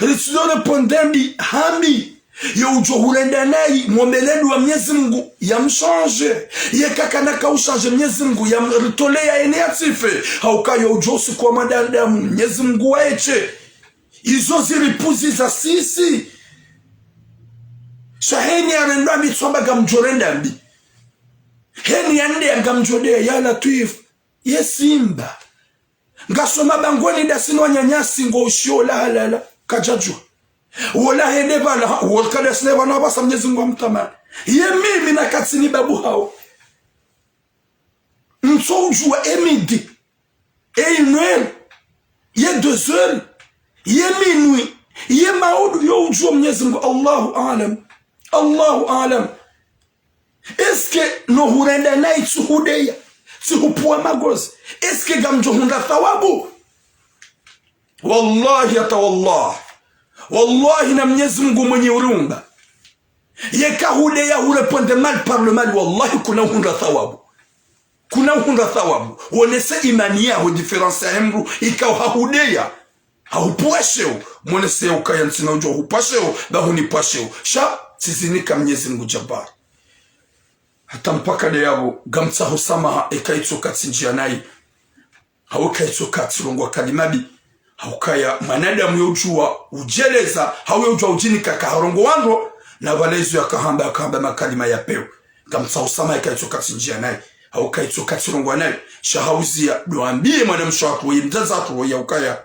Ritsidjo répondre mbi ha mbi. Yo udjo hurenda nayi, mwombele dua Mnyezi Mungu yamshandje. Yeka kana kauchandje Mnyezi Mungu yamritoleya yene yatsife. Hauka yo udjo usuku wa mwanadamu Mnyezi Mungu waeshe. Izo ziripvuziza sisi. Sha heni yarenda mbi tsamba ngamdjo renda mbi. Heni yande ngamdjo deya ya Latwif. Ye simba. Ngasoma bangweni ndasi no wananyasi ngo ushiyo la halala. Kadjadjuwa. Wola hende pvala, ha, wolka ndasi ne pvanu apvasa Mnyezi Mungu amtamani. Ye mimi na katsini babu hawo. Ntso udjuwa e midi. E une heure. Ye deux heures. Ye minuit. Ye maudu yo udjuwa Mnyezi Mungu. Allahu aalam. Allahu aalam. Est-ce que no hurenda nayi tsi hudeya, tsi hupvuwa magozi? Est-ce que ngamdjo hundra thawabu? Wallahi hata wallah. Wallahi na Mnyezi Mungu mwenye urumba. Yeka hudeya hurépondre mal par le mal, wallahi kuna uhundra thawabu. Kuna uhundra thawabu. Wonese imani yaho, différence ya mndru ikao hahudeya. Hahupvuwa sheo, mwonese ya ukaya ntsina udjo hupvuwa sheo, ba hunipvuwa sheo. Sha, tsizinika Mnyezi Mungu Jabbar. Hata mpaka nde yapvo, ngamtsaho samaha, eka itsoka tsindjiya nayi. Hau eka itsoka tsirongowa kalima mbi. Haukaya mwanadamu yo udjuwa udjeleza, hau yo udjuwa udjinika ka harongowa ndro, na pvala izo yakahamba, yakahamba makalima ya pewu. Ngamtsaho samaha, eka itsoka tsindjiya nayi. Hau eka itsoka tsirongowa nayi. Sha hauziya, ndo ambiye mwanamshe wahatru, ye mdzadze wahatru, ya ukaya.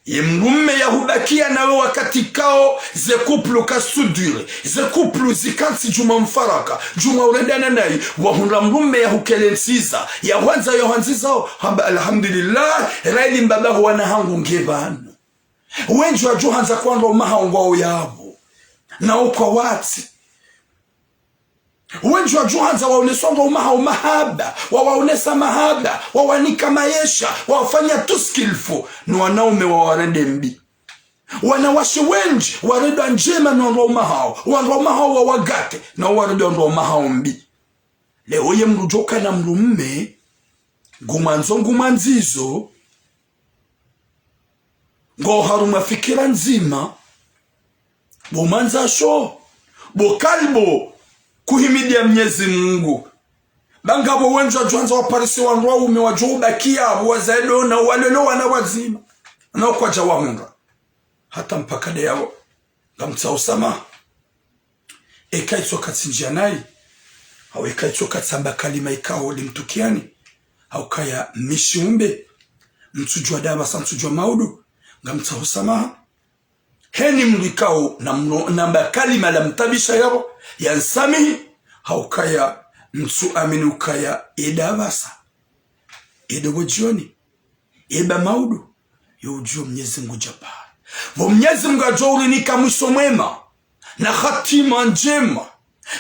Ye mdrume yahubakiya nawe wakati kao ze couple ka soudure, ze couple zikantsi djuma mfaraka, djuma urendana nayi, wahundra mdrume yahukelentsiza, yahwandza, yahwandzizao, hamba alhamdulillah, rayili mbaba ho wana hangu nge pvanu. Wendji wadjo handza kwandra umaha ngwao yapvo, na ukwa watsi. Wendji wadjo handza waonese wandru wa umaha, umahaba, wawaonesa mahaba, wawanika mayesha, wawafanya tout ce qu'il faut. No wanaume wawarende mbi. Wanawashe wendji warendwa ndjema no wandru wa umaha, wandru wa umaha wawagate, na warendwa wandru wa umaha mbi. Leo ye mdru djoka na mdrume, ngumwandzo ngumwandzizo, ngo harumwa fikira ndzima, bo mwandzasho, bo kalbo, kuhimidiya Mnyezi Mungu. Ba ngapvo wendji wadjo handza waparise wandru waume wadjo ubakiya, bo wazayedona, walelo wana wadzima. Na ukwadja wahundra. Hata mpaka nde yapvo. Ngamtsaho samaha. Eka itsoka tsindjiya nayi, hau eka itsoka tsamba kalima ikao limtukiyani, haukaya mi shiumbe, ntsudjuwa ndapvasa, ntsudjuwa maudu, ngamtsaho samaha. Heni mdru ikao na mno-, namba kalima lamtabisha yapvo, yansamihi, haukaya ntsu amini ukaya ndapvasa. Ndo bo djioni. Eba maudu, yo udjuwa Mnyezi Mungu Jabbar. Bo Mnyezi Mungu yadjo urinika mwiso mwema, na hatima ndjema.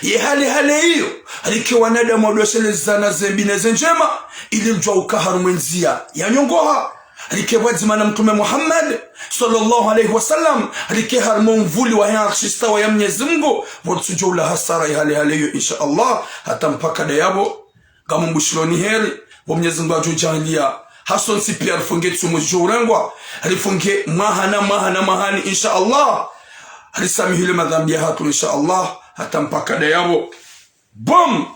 Ye hale hale iyo, rike wanadamu wadoshelezana ze mbi ne ze ndjema, ili ridjuwa uka harumwa e ndziya ya nyongoha. Rike pvwadzima na Mtrume Muhammad, swallallahu alayhi wa sallam, rike harumwa o mvuli wahe arshi stawa ya Mnyezi Mungu, bo ntsudjo ula hasara ye hale hale iyo, insha Allah, hata mpaka nde yapvo. Ngamumbushiloni heri, bo Mnyezi Mungu yadjo djaaliya, hasontsi piya rifunge tsumu zidjo urengwa, rifunge mwaha na mwaha na mwahani, insha Allah. Risamihilwe madhambi yahatru, insha Allah, hata mpaka ndayapvo. Bom!